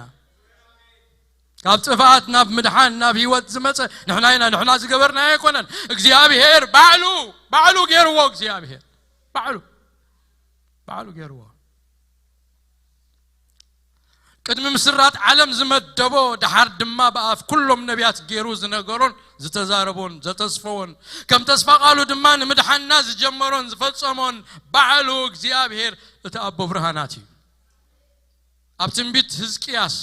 ካብ ጥፍኣት ናብ ምድሓን ናብ ህይወት ዝመጸ ንሕና ኢና። ንሕና ዝገበርናዮ ኣይኮነን። እግዚኣብሔር ባዕሉ፣ ባዕሉ ገይርዎ። እግዚኣብሔር ባዕሉ፣ ባዕሉ ገይርዎ። ቅድሚ ምስራት ዓለም ዝመደቦ፣ ደሓር ድማ ብኣፍ ኩሎም ነቢያት ገይሩ ዝነገሮን ዝተዛረቦን ዘተስፈዎን፣ ከም ተስፋ ቃሉ ድማ ንምድሓንና ዝጀመሮን ዝፈጸሞን ባዕሉ እግዚኣብሔር እቲ ኣቦ ብርሃናት እዩ። ኣብ ትንቢት ህዝቅያስ፣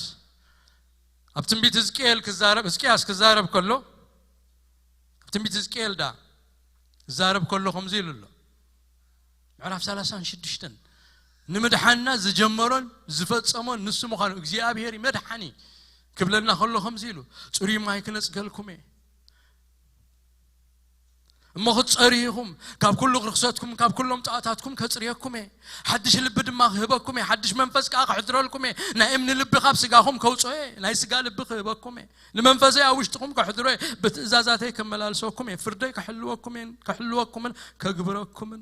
ኣብ ትንቢት ህዝቅኤል ክዛረብ፣ ህዝቅያስ ክዛረብ ከሎ፣ ኣብ ትንቢት ህዝቅኤል ዳ ክዛረብ ከሎ ከምዚ ኢሉ ኣሎ። ምዕራፍ ሰላሳን ሽዱሽተን፣ ንምድሓንና ዝጀመሮን ዝፈጸሞን ንሱ ምዃኑ፣ እግዚኣብሔር እዩ መድሓኒ ክብለልና ከሎ ከምዚ ኢሉ፣ ጽሩይ ማይ ክነጽገልኩም እየ። እሞ ክትጸርዩ ኢኹም፣ ካብ ኩሉ ርኽሰትኩም፣ ካብ ኩሎም ጣዖታትኩም ከጽርየኩም እየ። ሓድሽ ልቢ ድማ ክህበኩም እየ፣ ሓድሽ መንፈስ ከኣ ከሕድረልኩም እየ። ናይ እምኒ ልቢ ካብ ስጋኹም ከውጽኦ እየ፣ ናይ ስጋ ልቢ ክህበኩም እየ። ንመንፈሰይ ኣብ ውሽጥኹም ከሕድሮ እየ፣ ብትእዛዛተይ ከመላልሰኩም እየ፣ ፍርደይ ከሕልወኩም እየን፣ ከሕልወኩምን ከግብረኩምን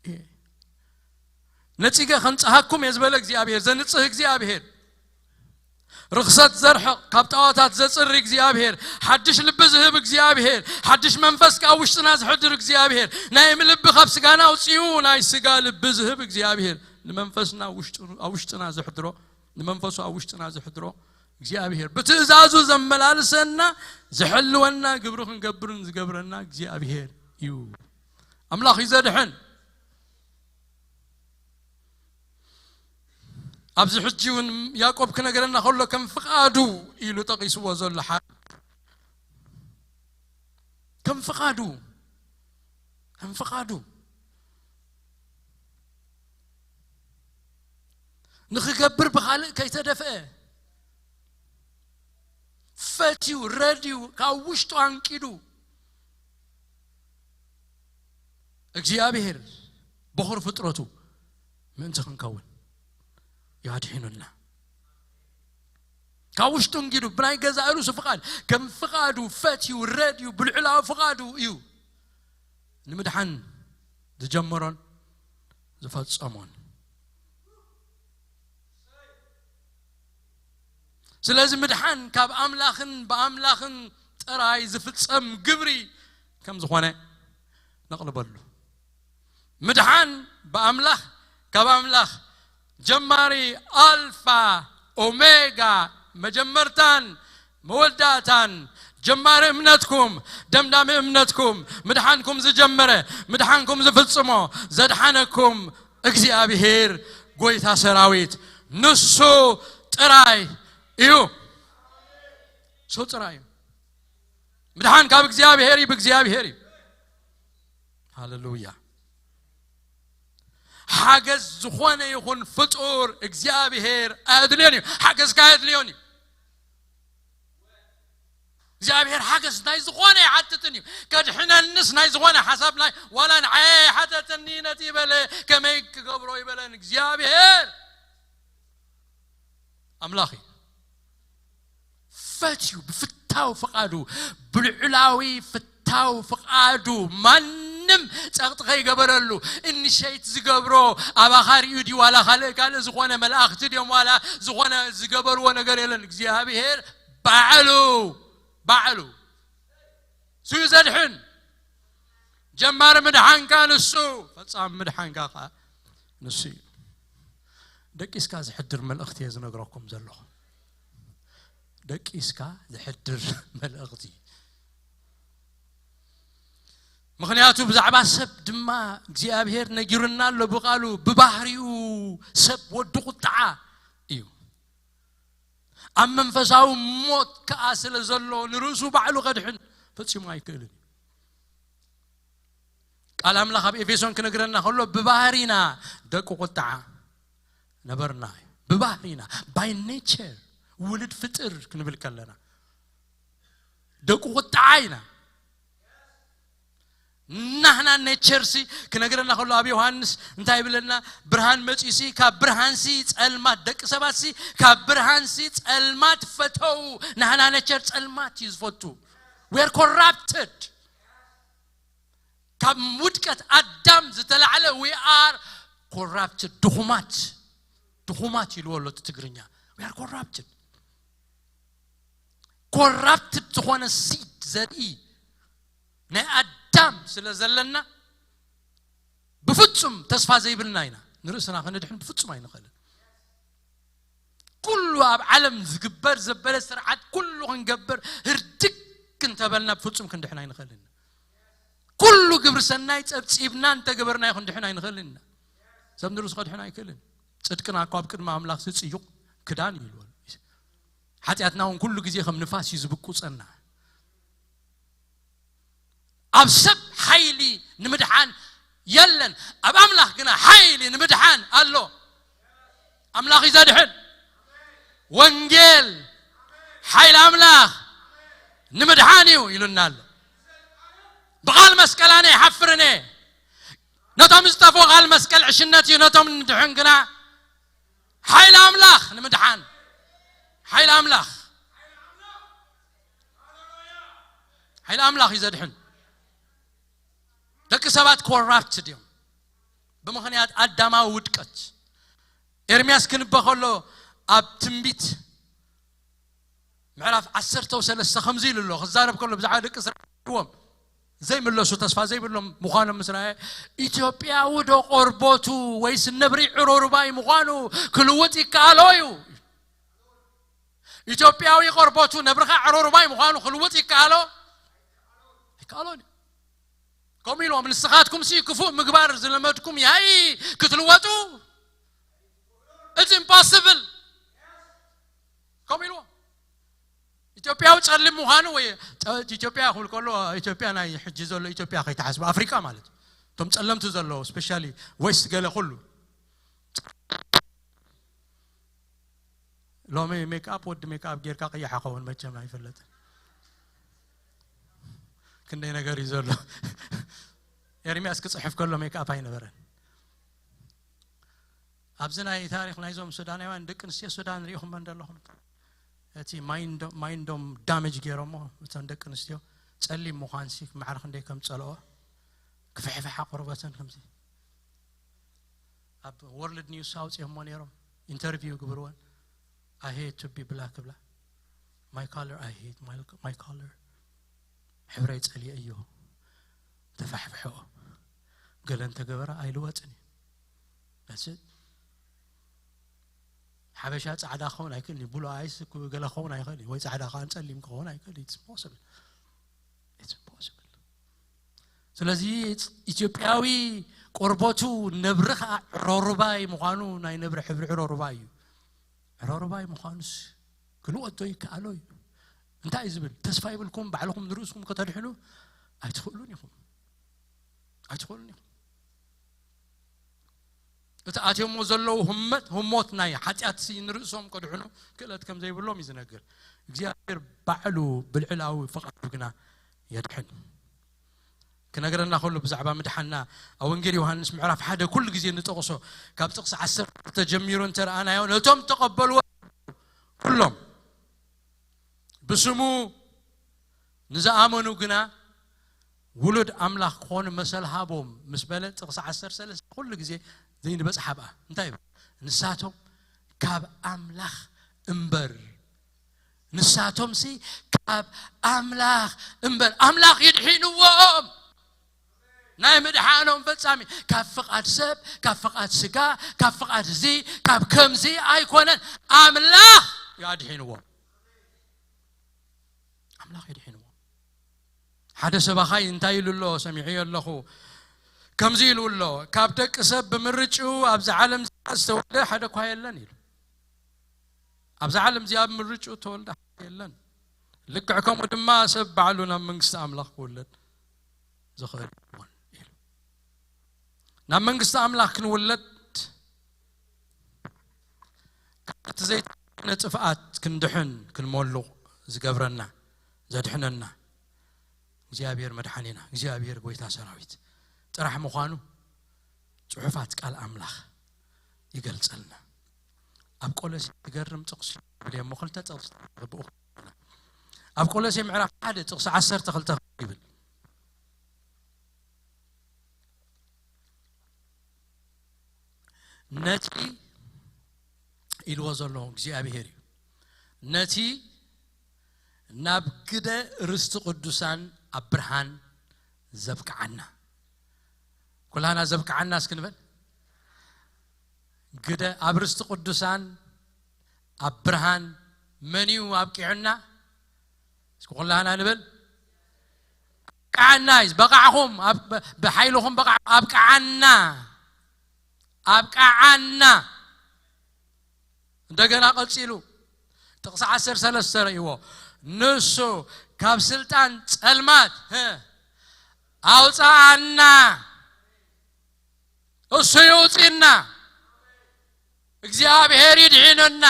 እየ። ነጺገ ከንጽሃኩም እየ ዝበለ እግዚኣብሔር፣ ዘንጽህ እግዚኣብሔር፣ ርኽሰት ዘርሕቕ፣ ካብ ጣዖታት ዘጽሪ እግዚኣብሔር፣ ሓድሽ ልቢ ዝህብ እግዚኣብሔር፣ ሓድሽ መንፈስ ካብ ውሽጥና ዝሕድር እግዚኣብሔር፣ ናይ እምኒ ልቢ ካብ ስጋና ኣውጺኡ ናይ ስጋ ልቢ ዝህብ እግዚኣብሔር፣ ንመንፈስና ውሽጡ-፣ ኣብ ውሽጥና ዘሕድሮ፣ ንመንፈሱ ኣብ ውሽጥና ዘሕድሮ እግዚኣብሔር፣ ብትእዛዙ ዘመላልሰና፣ ዘሕልወና፣ ግብሪ ክንገብርን ዝገብረና እግዚኣብሔር እዩ። ኣምላኽ እዩ ዘድሕን። ኣብዚ ሕጂ እውን ያዕቆብ ክነገረና ከሎ ከም ፍቓዱ ኢሉ ጠቒስዎ ዘሎ ሓ-፣ ከም ፍቓዱ፣ ከም ፍቓዱ ንኽገብር ብኻልእ ከይተደፍአ ፈትዩ ረድዩ ካብ ውሽጡ ኣንቂዱ እግዚኣብሔር በኹር ፍጥረቱ ምእንቲ ክንከውን እዩ ኣድሒኑና። ካብ ውሽጡ እንጊዱ ብናይ ገዛእ ርእሱ ፍቓድ ከም ፍቓዱ ፈትዩ ረድዩ ብልዑላዊ ፍቓዱ እዩ ንምድሓን ዝጀመሮን ዝፈጸሞን። ስለዚ ምድሓን ካብ ኣምላኽን ብኣምላኽን ጥራይ ዝፍጸም ግብሪ ከም ዝኾነ ነቕልበሉ። ምድሓን ብኣምላኽ፣ ካብ ኣምላኽ ጀማሪ፣ ኣልፋ ኦሜጋ፣ መጀመርታን መወዳእታን፣ ጀማሪ እምነትኩም፣ ደምዳሚ እምነትኩም፣ ምድሓንኩም ዝጀመረ፣ ምድሓንኩም ዝፍጽሞ፣ ዘድሓነኩም እግዚኣብሔር ጎይታ ሰራዊት ንሱ ጥራይ እዩ። ንሱ ጥራይ እዩ። ምድሓን ካብ እግዚኣብሔር እዩ፣ ብእግዚኣብሔር እዩ። ሃሌሉያ። ሓገዝ ዝኾነ ይኹን ፍጡር እግዚኣብሔር ኣየድልዮን እዩ። ሓገዝካ ኣየድልዮን እዩ። እግዚኣብሔር ሓገዝ ናይ ዝኾነ ይሓትትን እዩ። ከድሕነንስ ናይ ዝኾነ ሓሳብ ናይ ዋላ ንዓየ ሓተተኒ ነቲ በለ ከመይ ክገብሮ ይበለን እግዚኣብሔር ኣምላኽ እዩ። ፈትዩ ብፍታው ፍቓዱ ብልዑላዊ ፍታው ፍቓዱ ማንም ጸቕጢ ከይገበረሉ ኢኒሼት ዝገብሮ ኣባኻ ሪኡ ድዩ ዋላ ካልእ ካልእ ዝኾነ መላእኽቲ ድዮም ዋላ ዝኾነ ዝገበርዎ ነገር የለን። እግዚኣብሔር ባዕሉ ባዕሉ ስዩ ዘድሕን ጀማሪ ምድሓንካ ንሱ ፈጻሚ ምድሓንካ ከዓ ንሱ እዩ። ደቂስካ ዝሕድር መልእኽቲ እየ ዝነግረኩም ዘለኹ። ደቂስካ ዝሕድር መልእኽቲ። ምኽንያቱ ብዛዕባ ሰብ ድማ እግዚኣብሔር ነጊሩና ኣሎ ብቃሉ። ብባህሪኡ ሰብ ወዲ ቁጥዓ እዩ። ኣብ መንፈሳዊ ሞት ከዓ ስለ ዘሎ ንርእሱ ባዕሉ ከድሕን ፈጺሙ ኣይክእልን እዩ። ቃል ኣምላኽ ኣብ ኤፌሶን ክነግረና ከሎ ብባህሪና ደቂ ቁጥዓ ነበርና እዩ። ብባህሪና፣ ባይ ኔቸር፣ ውሉድ ፍጥር ክንብል ከለና ደቂ ቁጥዓ ኢና። ናህና ኔቸርሲ ክነግረና ከሎ ኣብ ዮሃንስ እንታይ ይብለና? ብርሃን መጺሲ ካብ ብርሃንሲ ጸልማት፣ ደቂ ሰባትሲ ካብ ብርሃንሲ ጸልማት ፈተው። ናህና ኔቸር ጸልማት እዩ ዝፈቱ። We are corrupted። ካብ ውድቀት ኣዳም ዝተላዕለ we are corrupted። ድኹማት፣ ድኹማት ይልዎ ኣሎ እቲ ትግርኛ። We are corrupted። ኮራፕትድ ዝኾነ ሲድ ዘርኢ ናይ ኣዳም ስለ ዘለና ብፍጹም ተስፋ ዘይብልና ኢና። ንርእስና ክንድሕን ብፍጹም ኣይንኽእልን። ኩሉ ኣብ ዓለም ዝግበር ዘበለ ስርዓት ኩሉ ክንገብር ህርድግ እንተበልና ብፍጹም ክንድሕን ኣይንኽእልን። ኩሉ ግብሪ ሰናይ ጸብጺብና እንተገበርናዮ ክንድሕን ኣይንኽእልን ኢና። ሰብ ንርእሱ ከድሕን ኣይክእልን። ጽድቅና እኮ ኣብ ቅድሚ ኣምላኽ ዝጽዩቕ ክዳን እዩ ይልዎ። ሓጢኣትና እውን ኩሉ ግዜ ከም ንፋስ እዩ ዝብቁጸና። ኣብ ሰብ ሓይሊ ንምድሓን የለን፣ ኣብ ኣምላኽ ግና ሓይሊ ንምድሓን ኣሎ። ኣምላኽ እዩ ዘድሕን። ወንጌል ሓይሊ ኣምላኽ ንምድሓን እዩ ኢሉና ኣሎ። ብቓል መስቀል ኣነ ይሓፍርን እየ። ነቶም ዝጠፍኡ ቓል መስቀል ዕሽነት እዩ፣ ነቶም ንድሕን ግና ሓይሊ ኣምላኽ ንምድሓን። ሓይሊ ኣምላኽ፣ ሓይሊ ኣምላኽ እዩ ዘድሕን። ደቂ ሰባት ኮራፕትድ እዮም ብምኽንያት ኣዳማዊ ውድቀት። ኤርምያስ ክንበ ከሎ ኣብ ትንቢት ምዕራፍ ዓሰርተ ሰለስተ ከምዚ ኢሉ ኣሎ። ክዛረብ ከሎ ብዛዕባ ደቂ እስራኤል ዎም ዘይምለሱ፣ ተስፋ ዘይብሎም ምዃኖም ምስ ረኣየ፣ ኢትዮጵያዊ ዶ ቆርቦቱ ወይስ ነብሪ ዕሮርባይ ምዃኑ ክልውጥ ይከኣሎ እዩ። ኢትዮጵያዊ ቆርቦቱ ነብርኻ ዕሮርባይ ምዃኑ ክልውጥ ይከኣሎ? ኣይከኣሎን እዩ። ከምኡ ኢልዎም፣ ንስኻትኩም ሲ ክፉእ ምግባር ዝለመድኩም ያይ ክትልወጡ? It's impossible። ከምኡ ኢልዎም። ኢትዮጵያዊ ጸሊም ምዃኑ ወይ ጸ-፣ ኢትዮጵያ ክብል ከሎ ኢትዮጵያ ናይ ሕጂ ዘሎ ኢትዮጵያ ከይተሓስቡ ኣፍሪቃ ማለት እዩ። እቶም ጸለምቲ ዘለዉ ስፔሻሊ ዌስት ገለ ኩሉ። ሎሚ ሜክኣፕ ወዲ ሜክኣፕ ጌርካ ቀያሕ ኸውን መቸም ኣይፈለጥን። ክንደይ ነገር እዩ ዘሎ። ኤርሚያስ ክጽሕፍ ከሎ ሜክኣፕ ኣይነበረን። ኣብዚ ናይ ታሪኽ ናይዞም ሱዳናውያን ደቂ ኣንስትዮ ሱዳን ሪኢኹመን ዘለኹም። እቲ ማይንዶ-፣ ማይንዶም ዳሜጅ ገይሮሞ እተን ደቂ ኣንስትዮ ጸሊም ምዃንሲ ማዕረ ክንደይ ከም ጸልኦ ክፍሕፍሓ ቆርበተን ከምዚ ኣብ ወርልድ ኒውስ ኣውፅኦሞ ነይሮም ኢንተርቪው ግብርወን I hate to be black ብላ my color I hate my, my color ሕብረይ ጸሊአ እዮ ተፋሕፍሐኦ ገለ እንተገበረ ኣይልወጥን እዩ that's it ሓበሻ ጻዕዳ ክኸውን ኣይክእል እዩ፣ ብሉ ኣይስ ገለ ክኸውን ኣይክእል እዩ፣ ወይ ጻዕዳ ከኣ ጸሊም ክኸውን ኣይክእል እዩ። It's impossible. It's impossible. ስለዚ ኢትዮጵያዊ ቆርበቱ ነብሪ ከኣ ዕሮርባይ ምዃኑ፣ ናይ ነብሪ ሕብሪ ዕሮርባይ እዩ። ዕሮርባይ ምዃኑስ ክንወዶ ይከኣሎ እዩ። እንታይ እዩ ዝብል? ተስፋ ይብልኩም፣ ባዕልኹም ንርእስኹም ከተድሕኑ ኣይትኽእሉን ኢኹም። ኣይትኽእሉን ኢኹም። እቲ ኣትዮሞ ዘለዉ ህመት፣ ህሞት ናይ ሓጢኣት ሲ ንርእሶም ከድሕኑ ክእለት ከም ዘይብሎም እዩ ዝነግር። እግዚኣብሔር ባዕሉ ብልዕላዊ ፍቓዱ ግና የድሕን። ክነግረና ከሎ ብዛዕባ ምድሓንና ኣብ ወንጌል ዮሃንስ ምዕራፍ ሓደ ኩሉ ግዜ ንጠቕሶ፣ ካብ ጥቕሲ ዓሰርተ ተጀሚሩ እንተ ረኣናዮ፣ ነቶም ተቐበልዎ ኩሎም ብስሙ ንዝኣመኑ ግና ውሉድ ኣምላኽ ክኾኑ መሰል ሃቦም ምስ በለ፣ ጥቕሲ ዓሰርተ ሰለስተ ኩሉ ግዜ ዘይንበጽሕ ኣብኣ እንታይ ይብል? ንሳቶም ካብ ኣምላኽ እምበር፣ ንሳቶም ሲ ካብ ኣምላኽ እምበር፣ ኣምላኽ ይድሒንዎም። ናይ ምድሓኖም ፈጻሚ ካብ ፍቓድ ሰብ፣ ካብ ፍቓድ ስጋ፣ ካብ ፍቓድ እዚ፣ ካብ ከምዚ ኣይኮነን። ኣምላኽ ያድሒንዎም። ኣምላኽ የድሒንዎ። ሓደ ሰባኻይ እንታይ ኢሉ ኣሎ ሰሚዐዮ ኣለኹ። ከምዚ ኢሉ ኣሎ፣ ካብ ደቂ ሰብ ብምርጭኡ ኣብዚ ዓለም ዝተወልደ ሓደ እኳ የለን ኢሉ። ኣብዚ ዓለም እዚኣ ብምርጭኡ ተወልደ ሓደ የለን። ልክዕ ከምኡ ድማ ሰብ ባዕሉ ናብ መንግስቲ ኣምላኽ ክውለድ ዝኽእል ይኸውን ኢሉ። ናብ መንግስቲ ኣምላኽ ክንውለድ ካብቲ ዘይተነ ጥፍኣት ክንድሕን ክንመሉቕ ዝገብረና ዘድሕነና እግዚኣብሔር መድሓኒና እግዚኣብሔር ጎይታ ሰራዊት ጥራሕ ምዃኑ ጽሑፋት ቃል ኣምላኽ ይገልጸልና። ኣብ ቆሎሴ ዝገርም ጥቕሲ ይብል እሞ ክልተ ጥቕሲ ብኡ ኣብ ቆሎሴ ምዕራፍ ሓደ ጥቕሲ ዓሰርተ ክልተ ይብል ነቲ ኢልዎ ዘሎ እግዚኣብሔር እዩ። ነቲ ናብ ግደ ርስቲ ቅዱሳን ኣብ ብርሃን ዘብቅዓና ኩላና ዘብቅዓና እስክንበል ግደ ኣብ ርስቲ ቅዱሳን ኣብ ብርሃን መን እዩ ኣብቂዑና? እስኪ ኩላና ንበል። ኣብቅዓና እዩ። በቃዕኹም፣ ኣብ-፣ ብሓይልኹም በቃዕ-፣ ኣብቅዓና። ኣብቅዓና። እንደገና ቀጺሉ ጥቕሲ ዓሰርተ ሰለስተ ረእይዎ። ንሱ ካብ ስልጣን ጸልማት፣ ህ፣ ኣውጽኣና። እሱ ይውፅና። እግዚኣብሔር ይድሒነና።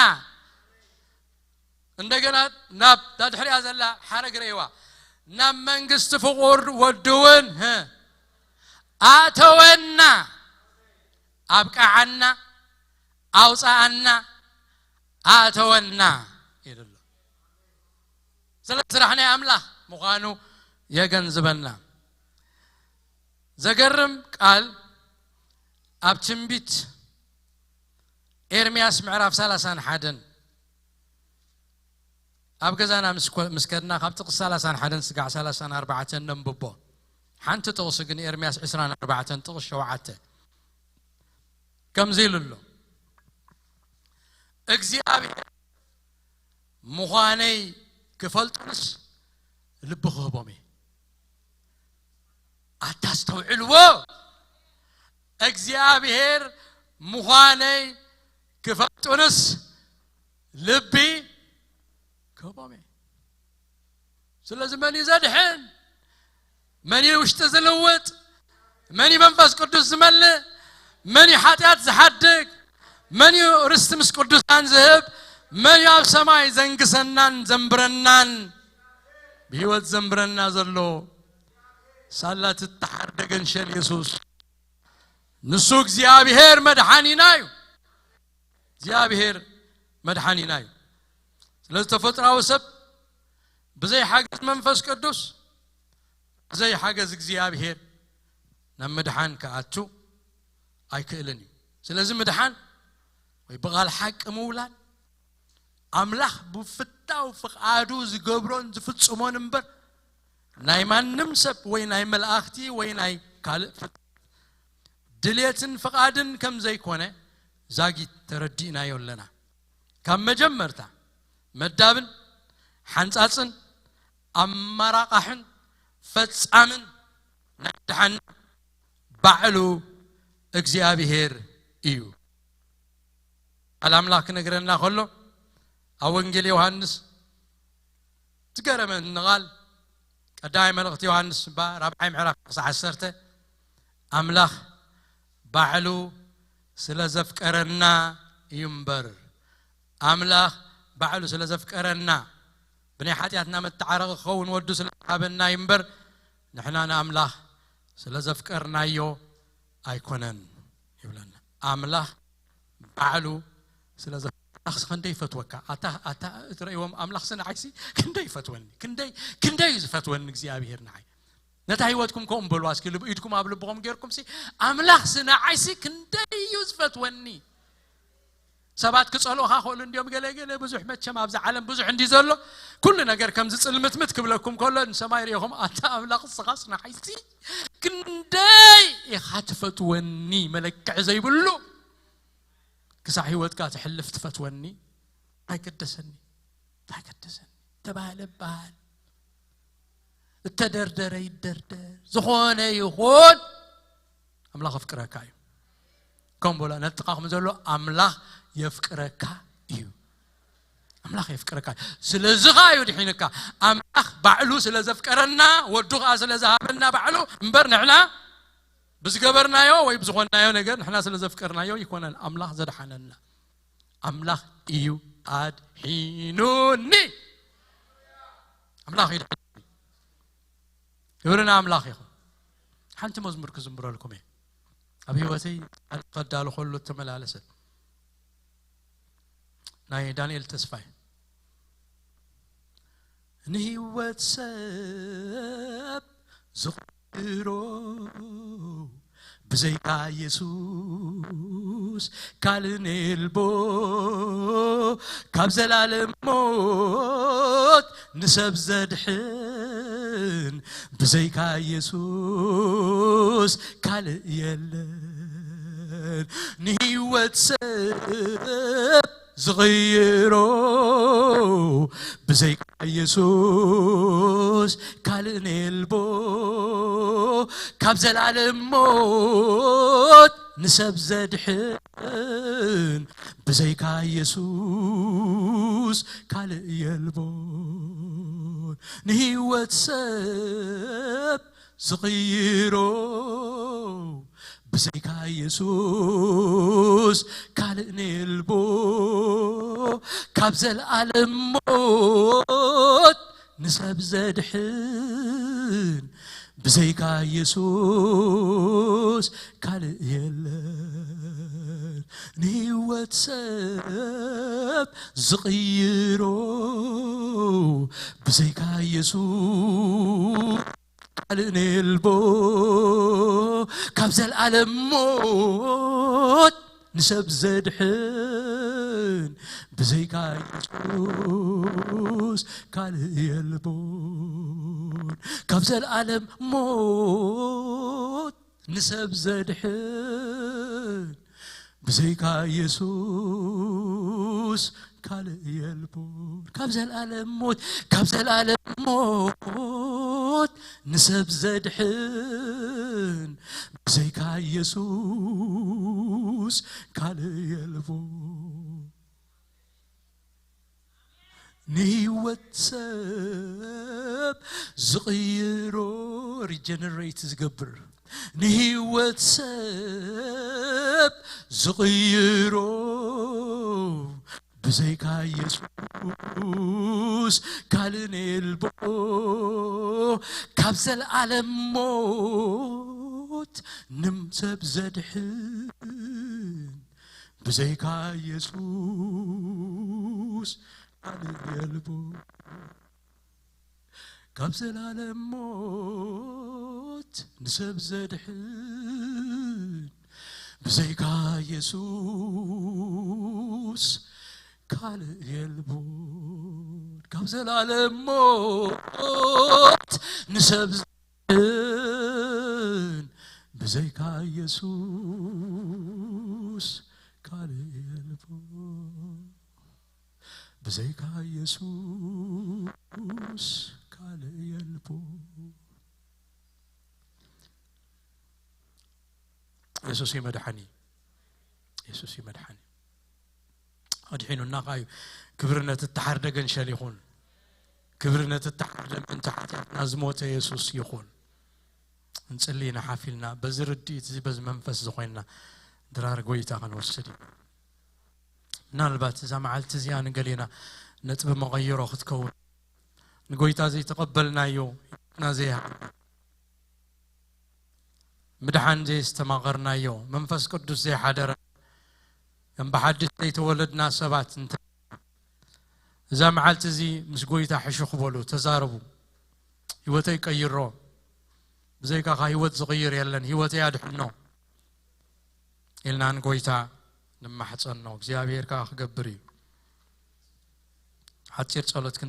እንደገና ናብ፣ እታ ድሕሪኣ ዘላ ሓረግ ረእይዋ። ናብ መንግስቲ ፍቑር ወዱ እውን፣ ህ፣ ኣተወና፣ ኣብቅዓና፣ ኣውፅኣና፣ ኣተወና ኢሉ ኣሎ። ስለ ስራሕ ናይ ኣምላኽ ምዃኑ የገንዝበና። ዘገርም ቃል ኣብ ትንቢት ኤርምያስ ምዕራፍ ሰላሳን ሓደን ኣብ ገዛና ምስ ኮ-፣ ምስ ከድና ካብ ጥቕሲ ሰላሳን ሓደን ስጋዕ ሰላሳን ኣርባዕተን ነንብቦ። ሓንቲ ጥቕሲ ግን ኤርምያስ ዕስራን ኣርባዕተን ጥቕሲ ሸውዓተ ከምዚ ኢሉ ኣሎ። እግዚኣብሔር ምዃነይ ክፈልጡንስ ልቢ ክህቦም እየ። ኣታ ኣስተውዕልዎ። እግዚኣብሔር ምዃነይ ክፈልጡንስ ልቢ ክህቦም እየ። ስለዚ መን እዩ ዘድሕን? መን እዩ ውሽጢ ዝልውጥ? መን እዩ መንፈስ ቅዱስ ዝመልእ? መን እዩ ሓጢኣት ዝሓድግ? መን እዩ ርስቲ ምስ ቅዱሳን ዝህብ? መን እዩ ኣብ ሰማይ ዘንግሰናን ዘንብረናን ብህይወት ዘንብረና ዘሎ? ሳላ ትተሓርደ ገንሸል የሱስ። ንሱ እግዚኣብሔር መድሓኒና እዩ። እግዚኣብሔር መድሓኒና እዩ። ስለዚ ተፈጥራዊ ሰብ ብዘይ ሓገዝ መንፈስ ቅዱስ፣ ብዘይ ሓገዝ እግዚኣብሔር ናብ ምድሓን ክኣቱ ኣይክእልን እዩ። ስለዚ ምድሓን ወይ ብቓል ሓቂ ምውላድ ኣምላኽ ብፍታው ፍቓዱ ዝገብሮን ዝፍጽሞን እምበር ናይ ማንም ሰብ ወይ ናይ መላእኽቲ ወይ ናይ ካልእ ፍጥ-፣ ድሌትን ፍቓድን ከም ዘይኮነ ዛጊት ተረዲእናዮ ኣለና። ካብ መጀመርታ መዳብን ሓንጻጽን ኣመራቓሕን ፈጻምን ናይ ድሓና ባዕሉ እግዚኣብሔር እዩ። ቃል ኣምላኽ ክነግረና ከሎ ኣብ ወንጌል ዮሃንስ ዝገረመኒ ቃል ቀዳማይ መልእኽቲ ዮሃንስ እባ ራብዓይ ምዕራፍ ጥቕሲ ዓሰርተ ኣምላኽ ባዕሉ ስለ ዘፍቀረና እዩ እምበር፣ ኣምላኽ ባዕሉ ስለ ዘፍቀረና ብናይ ሓጢኣትና መተዓረቒ ክኸውን ወዱ ስለ ዝሃበና እዩ እምበር፣ ንሕና ንኣምላኽ ስለ ዘፍቀርናዮ ኣይኮነን ይብለና። ኣምላኽ ባዕሉ ስለ ዘፍቀረና ክንደይ ይፈትወካ። ኣታ ኣታ እትርእይዎም ኣምላኽሲ ንዓይሲ ክንደይ ይፈትወኒ፣ ክንደይ ክንደይ እዩ ዝፈትወኒ እግዚኣብሔር ንዓይ። ነታ ህይወትኩም ከምኡ በልዋ እስኪ፣ ልብ ኢድኩም ኣብ ልብኹም ጌርኩም ሲ ኣምላኽሲ ንዓይሲ ክንደይ እዩ ዝፈትወኒ። ሰባት ክጸልኡኻ ክእሉ እንዲዮም፣ ገለ ገለ ብዙሕ መቸም ኣብዛ ዓለም ብዙሕ እንዲ ዘሎ፣ ኩሉ ነገር ከም ዝጽልምትምት ክብለኩም ከሎ ንሰማይ ርኢኹም ኣታ ኣምላኽ እስኻስ ንዓይሲ ክንደይ ኢኻ ትፈትወኒ፣ መለክዒ ዘይብሉ ክሳዕ ህይወትካ ትሕልፍ ትፈትወኒ። ኣይገደሰኒ፣ ኣይገደሰኒ፣ ተባህለ በሃል፣ እተደርደረ ይደርደር፣ ዝኾነ ይኹን ኣምላኽ ኣፍቅረካ እዩ። ከም በሎ ነጥቃኹም ዘሎ ኣምላኽ የፍቅረካ እዩ። ኣምላኽ የፍቅረካ እዩ። ስለዚ ኸዓ እዩ ድሒንካ። ኣምላኽ ባዕሉ ስለ ዘፍቀረና፣ ወዱ ኸዓ ስለ ዝሃበና ባዕሉ እምበር ንሕና ብዝገበርናዮ ወይ ብዝኾንናዮ ነገር ንሕና ስለ ዘፍቀርናዮ ይኮነን ኣምላኽ ዘድሓነና። ኣምላኽ እዩ ኣድሒኑኒ። ኣምላኽ እዩ ኣድሒኑኒ። ክብሪ ንኣምላኽ ይኹን። ሓንቲ መዝሙር ክዝምረልኩም እየ። ኣብ ህይወተይ ቃል ከዳሉ ከሎ እተመላለሰ ናይ ዳንኤል ተስፋይ። ንህይወት ሰብ ዝቕይሮ ብዘይካ የሱስ ካልእ ነልቦ፣ ካብ ዘላለም ሞት ንሰብ ዘድሕን ብዘይካ የሱስ ካልእ የለን። ንህይወት ሰብ ዝቕይሮ ብዘይካ የሱስ ካልእ ነልቦ፣ ካብ ዘላለም ሞት ንሰብ ዘድሕን ብዘይካ የሱስ ካልእ የልቦን። ንህይወት ሰብ ዝቕይሮ ብዘይካ የሱስ ካልእ ነልቦ፣ ካብ ዘልኣለም ሞት ንሰብ ዘድሕን ብዘይካ የሱስ ካልእ የለን። ንህይወት ሰብ ዝቕይሮ ብዘይካ የሱስ ካልእ ነልቦ፣ ካብ ዘልኣለም ሞት ንሰብ ዘድሕን ብዘይካ የሱስ ካልእ የልቦን። ካብ ዘልኣለም ሞት ንሰብ ዘድሕን ብዘይካ የሱስ ካልእ የልቦን። ካብ ዘልኣለም ሞት፣ ካብ ዘልኣለም ሞት ንሰብ ዘድሕን ብዘይካ የሱስ ካልእ የልቦን። ንህይወት ሰብ ዝቕይሮ፣ ሪጀነሬት ዝገብር፣ ንህይወት ሰብ ዝቕይሮ ብዘይካ የሱስ ካልእ ነልቦ፣ ካብ ዘልኣለም ሞት ንሰብ ዘድሕን ብዘይካ የሱስ ካልእ የልቦ። ካብ ዘላለም ሞት ንሰብ ዘድሕን ብዘይካ የሱስ ካልእ የልቦን። ካብ ዘላለም ሞት ንሰብ ዘድሕን ብዘይካ የሱስ ካልእ የልቦን። ብዘይካ የሱስ ካልእ የልቦ። የሱስ እዩ መድሓኒ። የሱስ እዩ መድሓኒ። ኣድሒኑና ከኣ እዩ። ክብሪ ነቲ እተሓርደ ገንሸል ይኹን። ክብሪ ነቲ እተሓርደ ምእንቲ ሓጢኣትና ዝሞተ የሱስ ይኹን። እንጽሊ ኢና ሓፊልና በዚ ርድኢት እዚ በዚ መንፈስ እዚ ኮይንና ድራር ጎይታ ክንወስድ ኢና። ምናልባት እዛ መዓልቲ እዚኣ ንገሌና ነጥቢ መቐይሮ ክትከውን፣ ንጎይታ ዘይተቐበልናዮ፣ ና ዘይሃ ምድሓን ዘየስተማቐርናዮ፣ መንፈስ ቅዱስ ዘይሓደረ፣ ከም ብሓድሽ ዘይተወለድና ሰባት እንተ እዛ መዓልቲ እዚ ምስ ጎይታ ሕሹኽ በሉ፣ ተዛረቡ። ህይወተይ ቀይሮ፣ ብዘይካኻ ህይወት ዝቕይር የለን፣ ህይወተይ ኣድሕኖ ኢልና ንጎይታ ንማሕጸኖ። እግዚኣብሔር ከኣ ክገብር እዩ። ሓጺር ጸሎት ክንጽ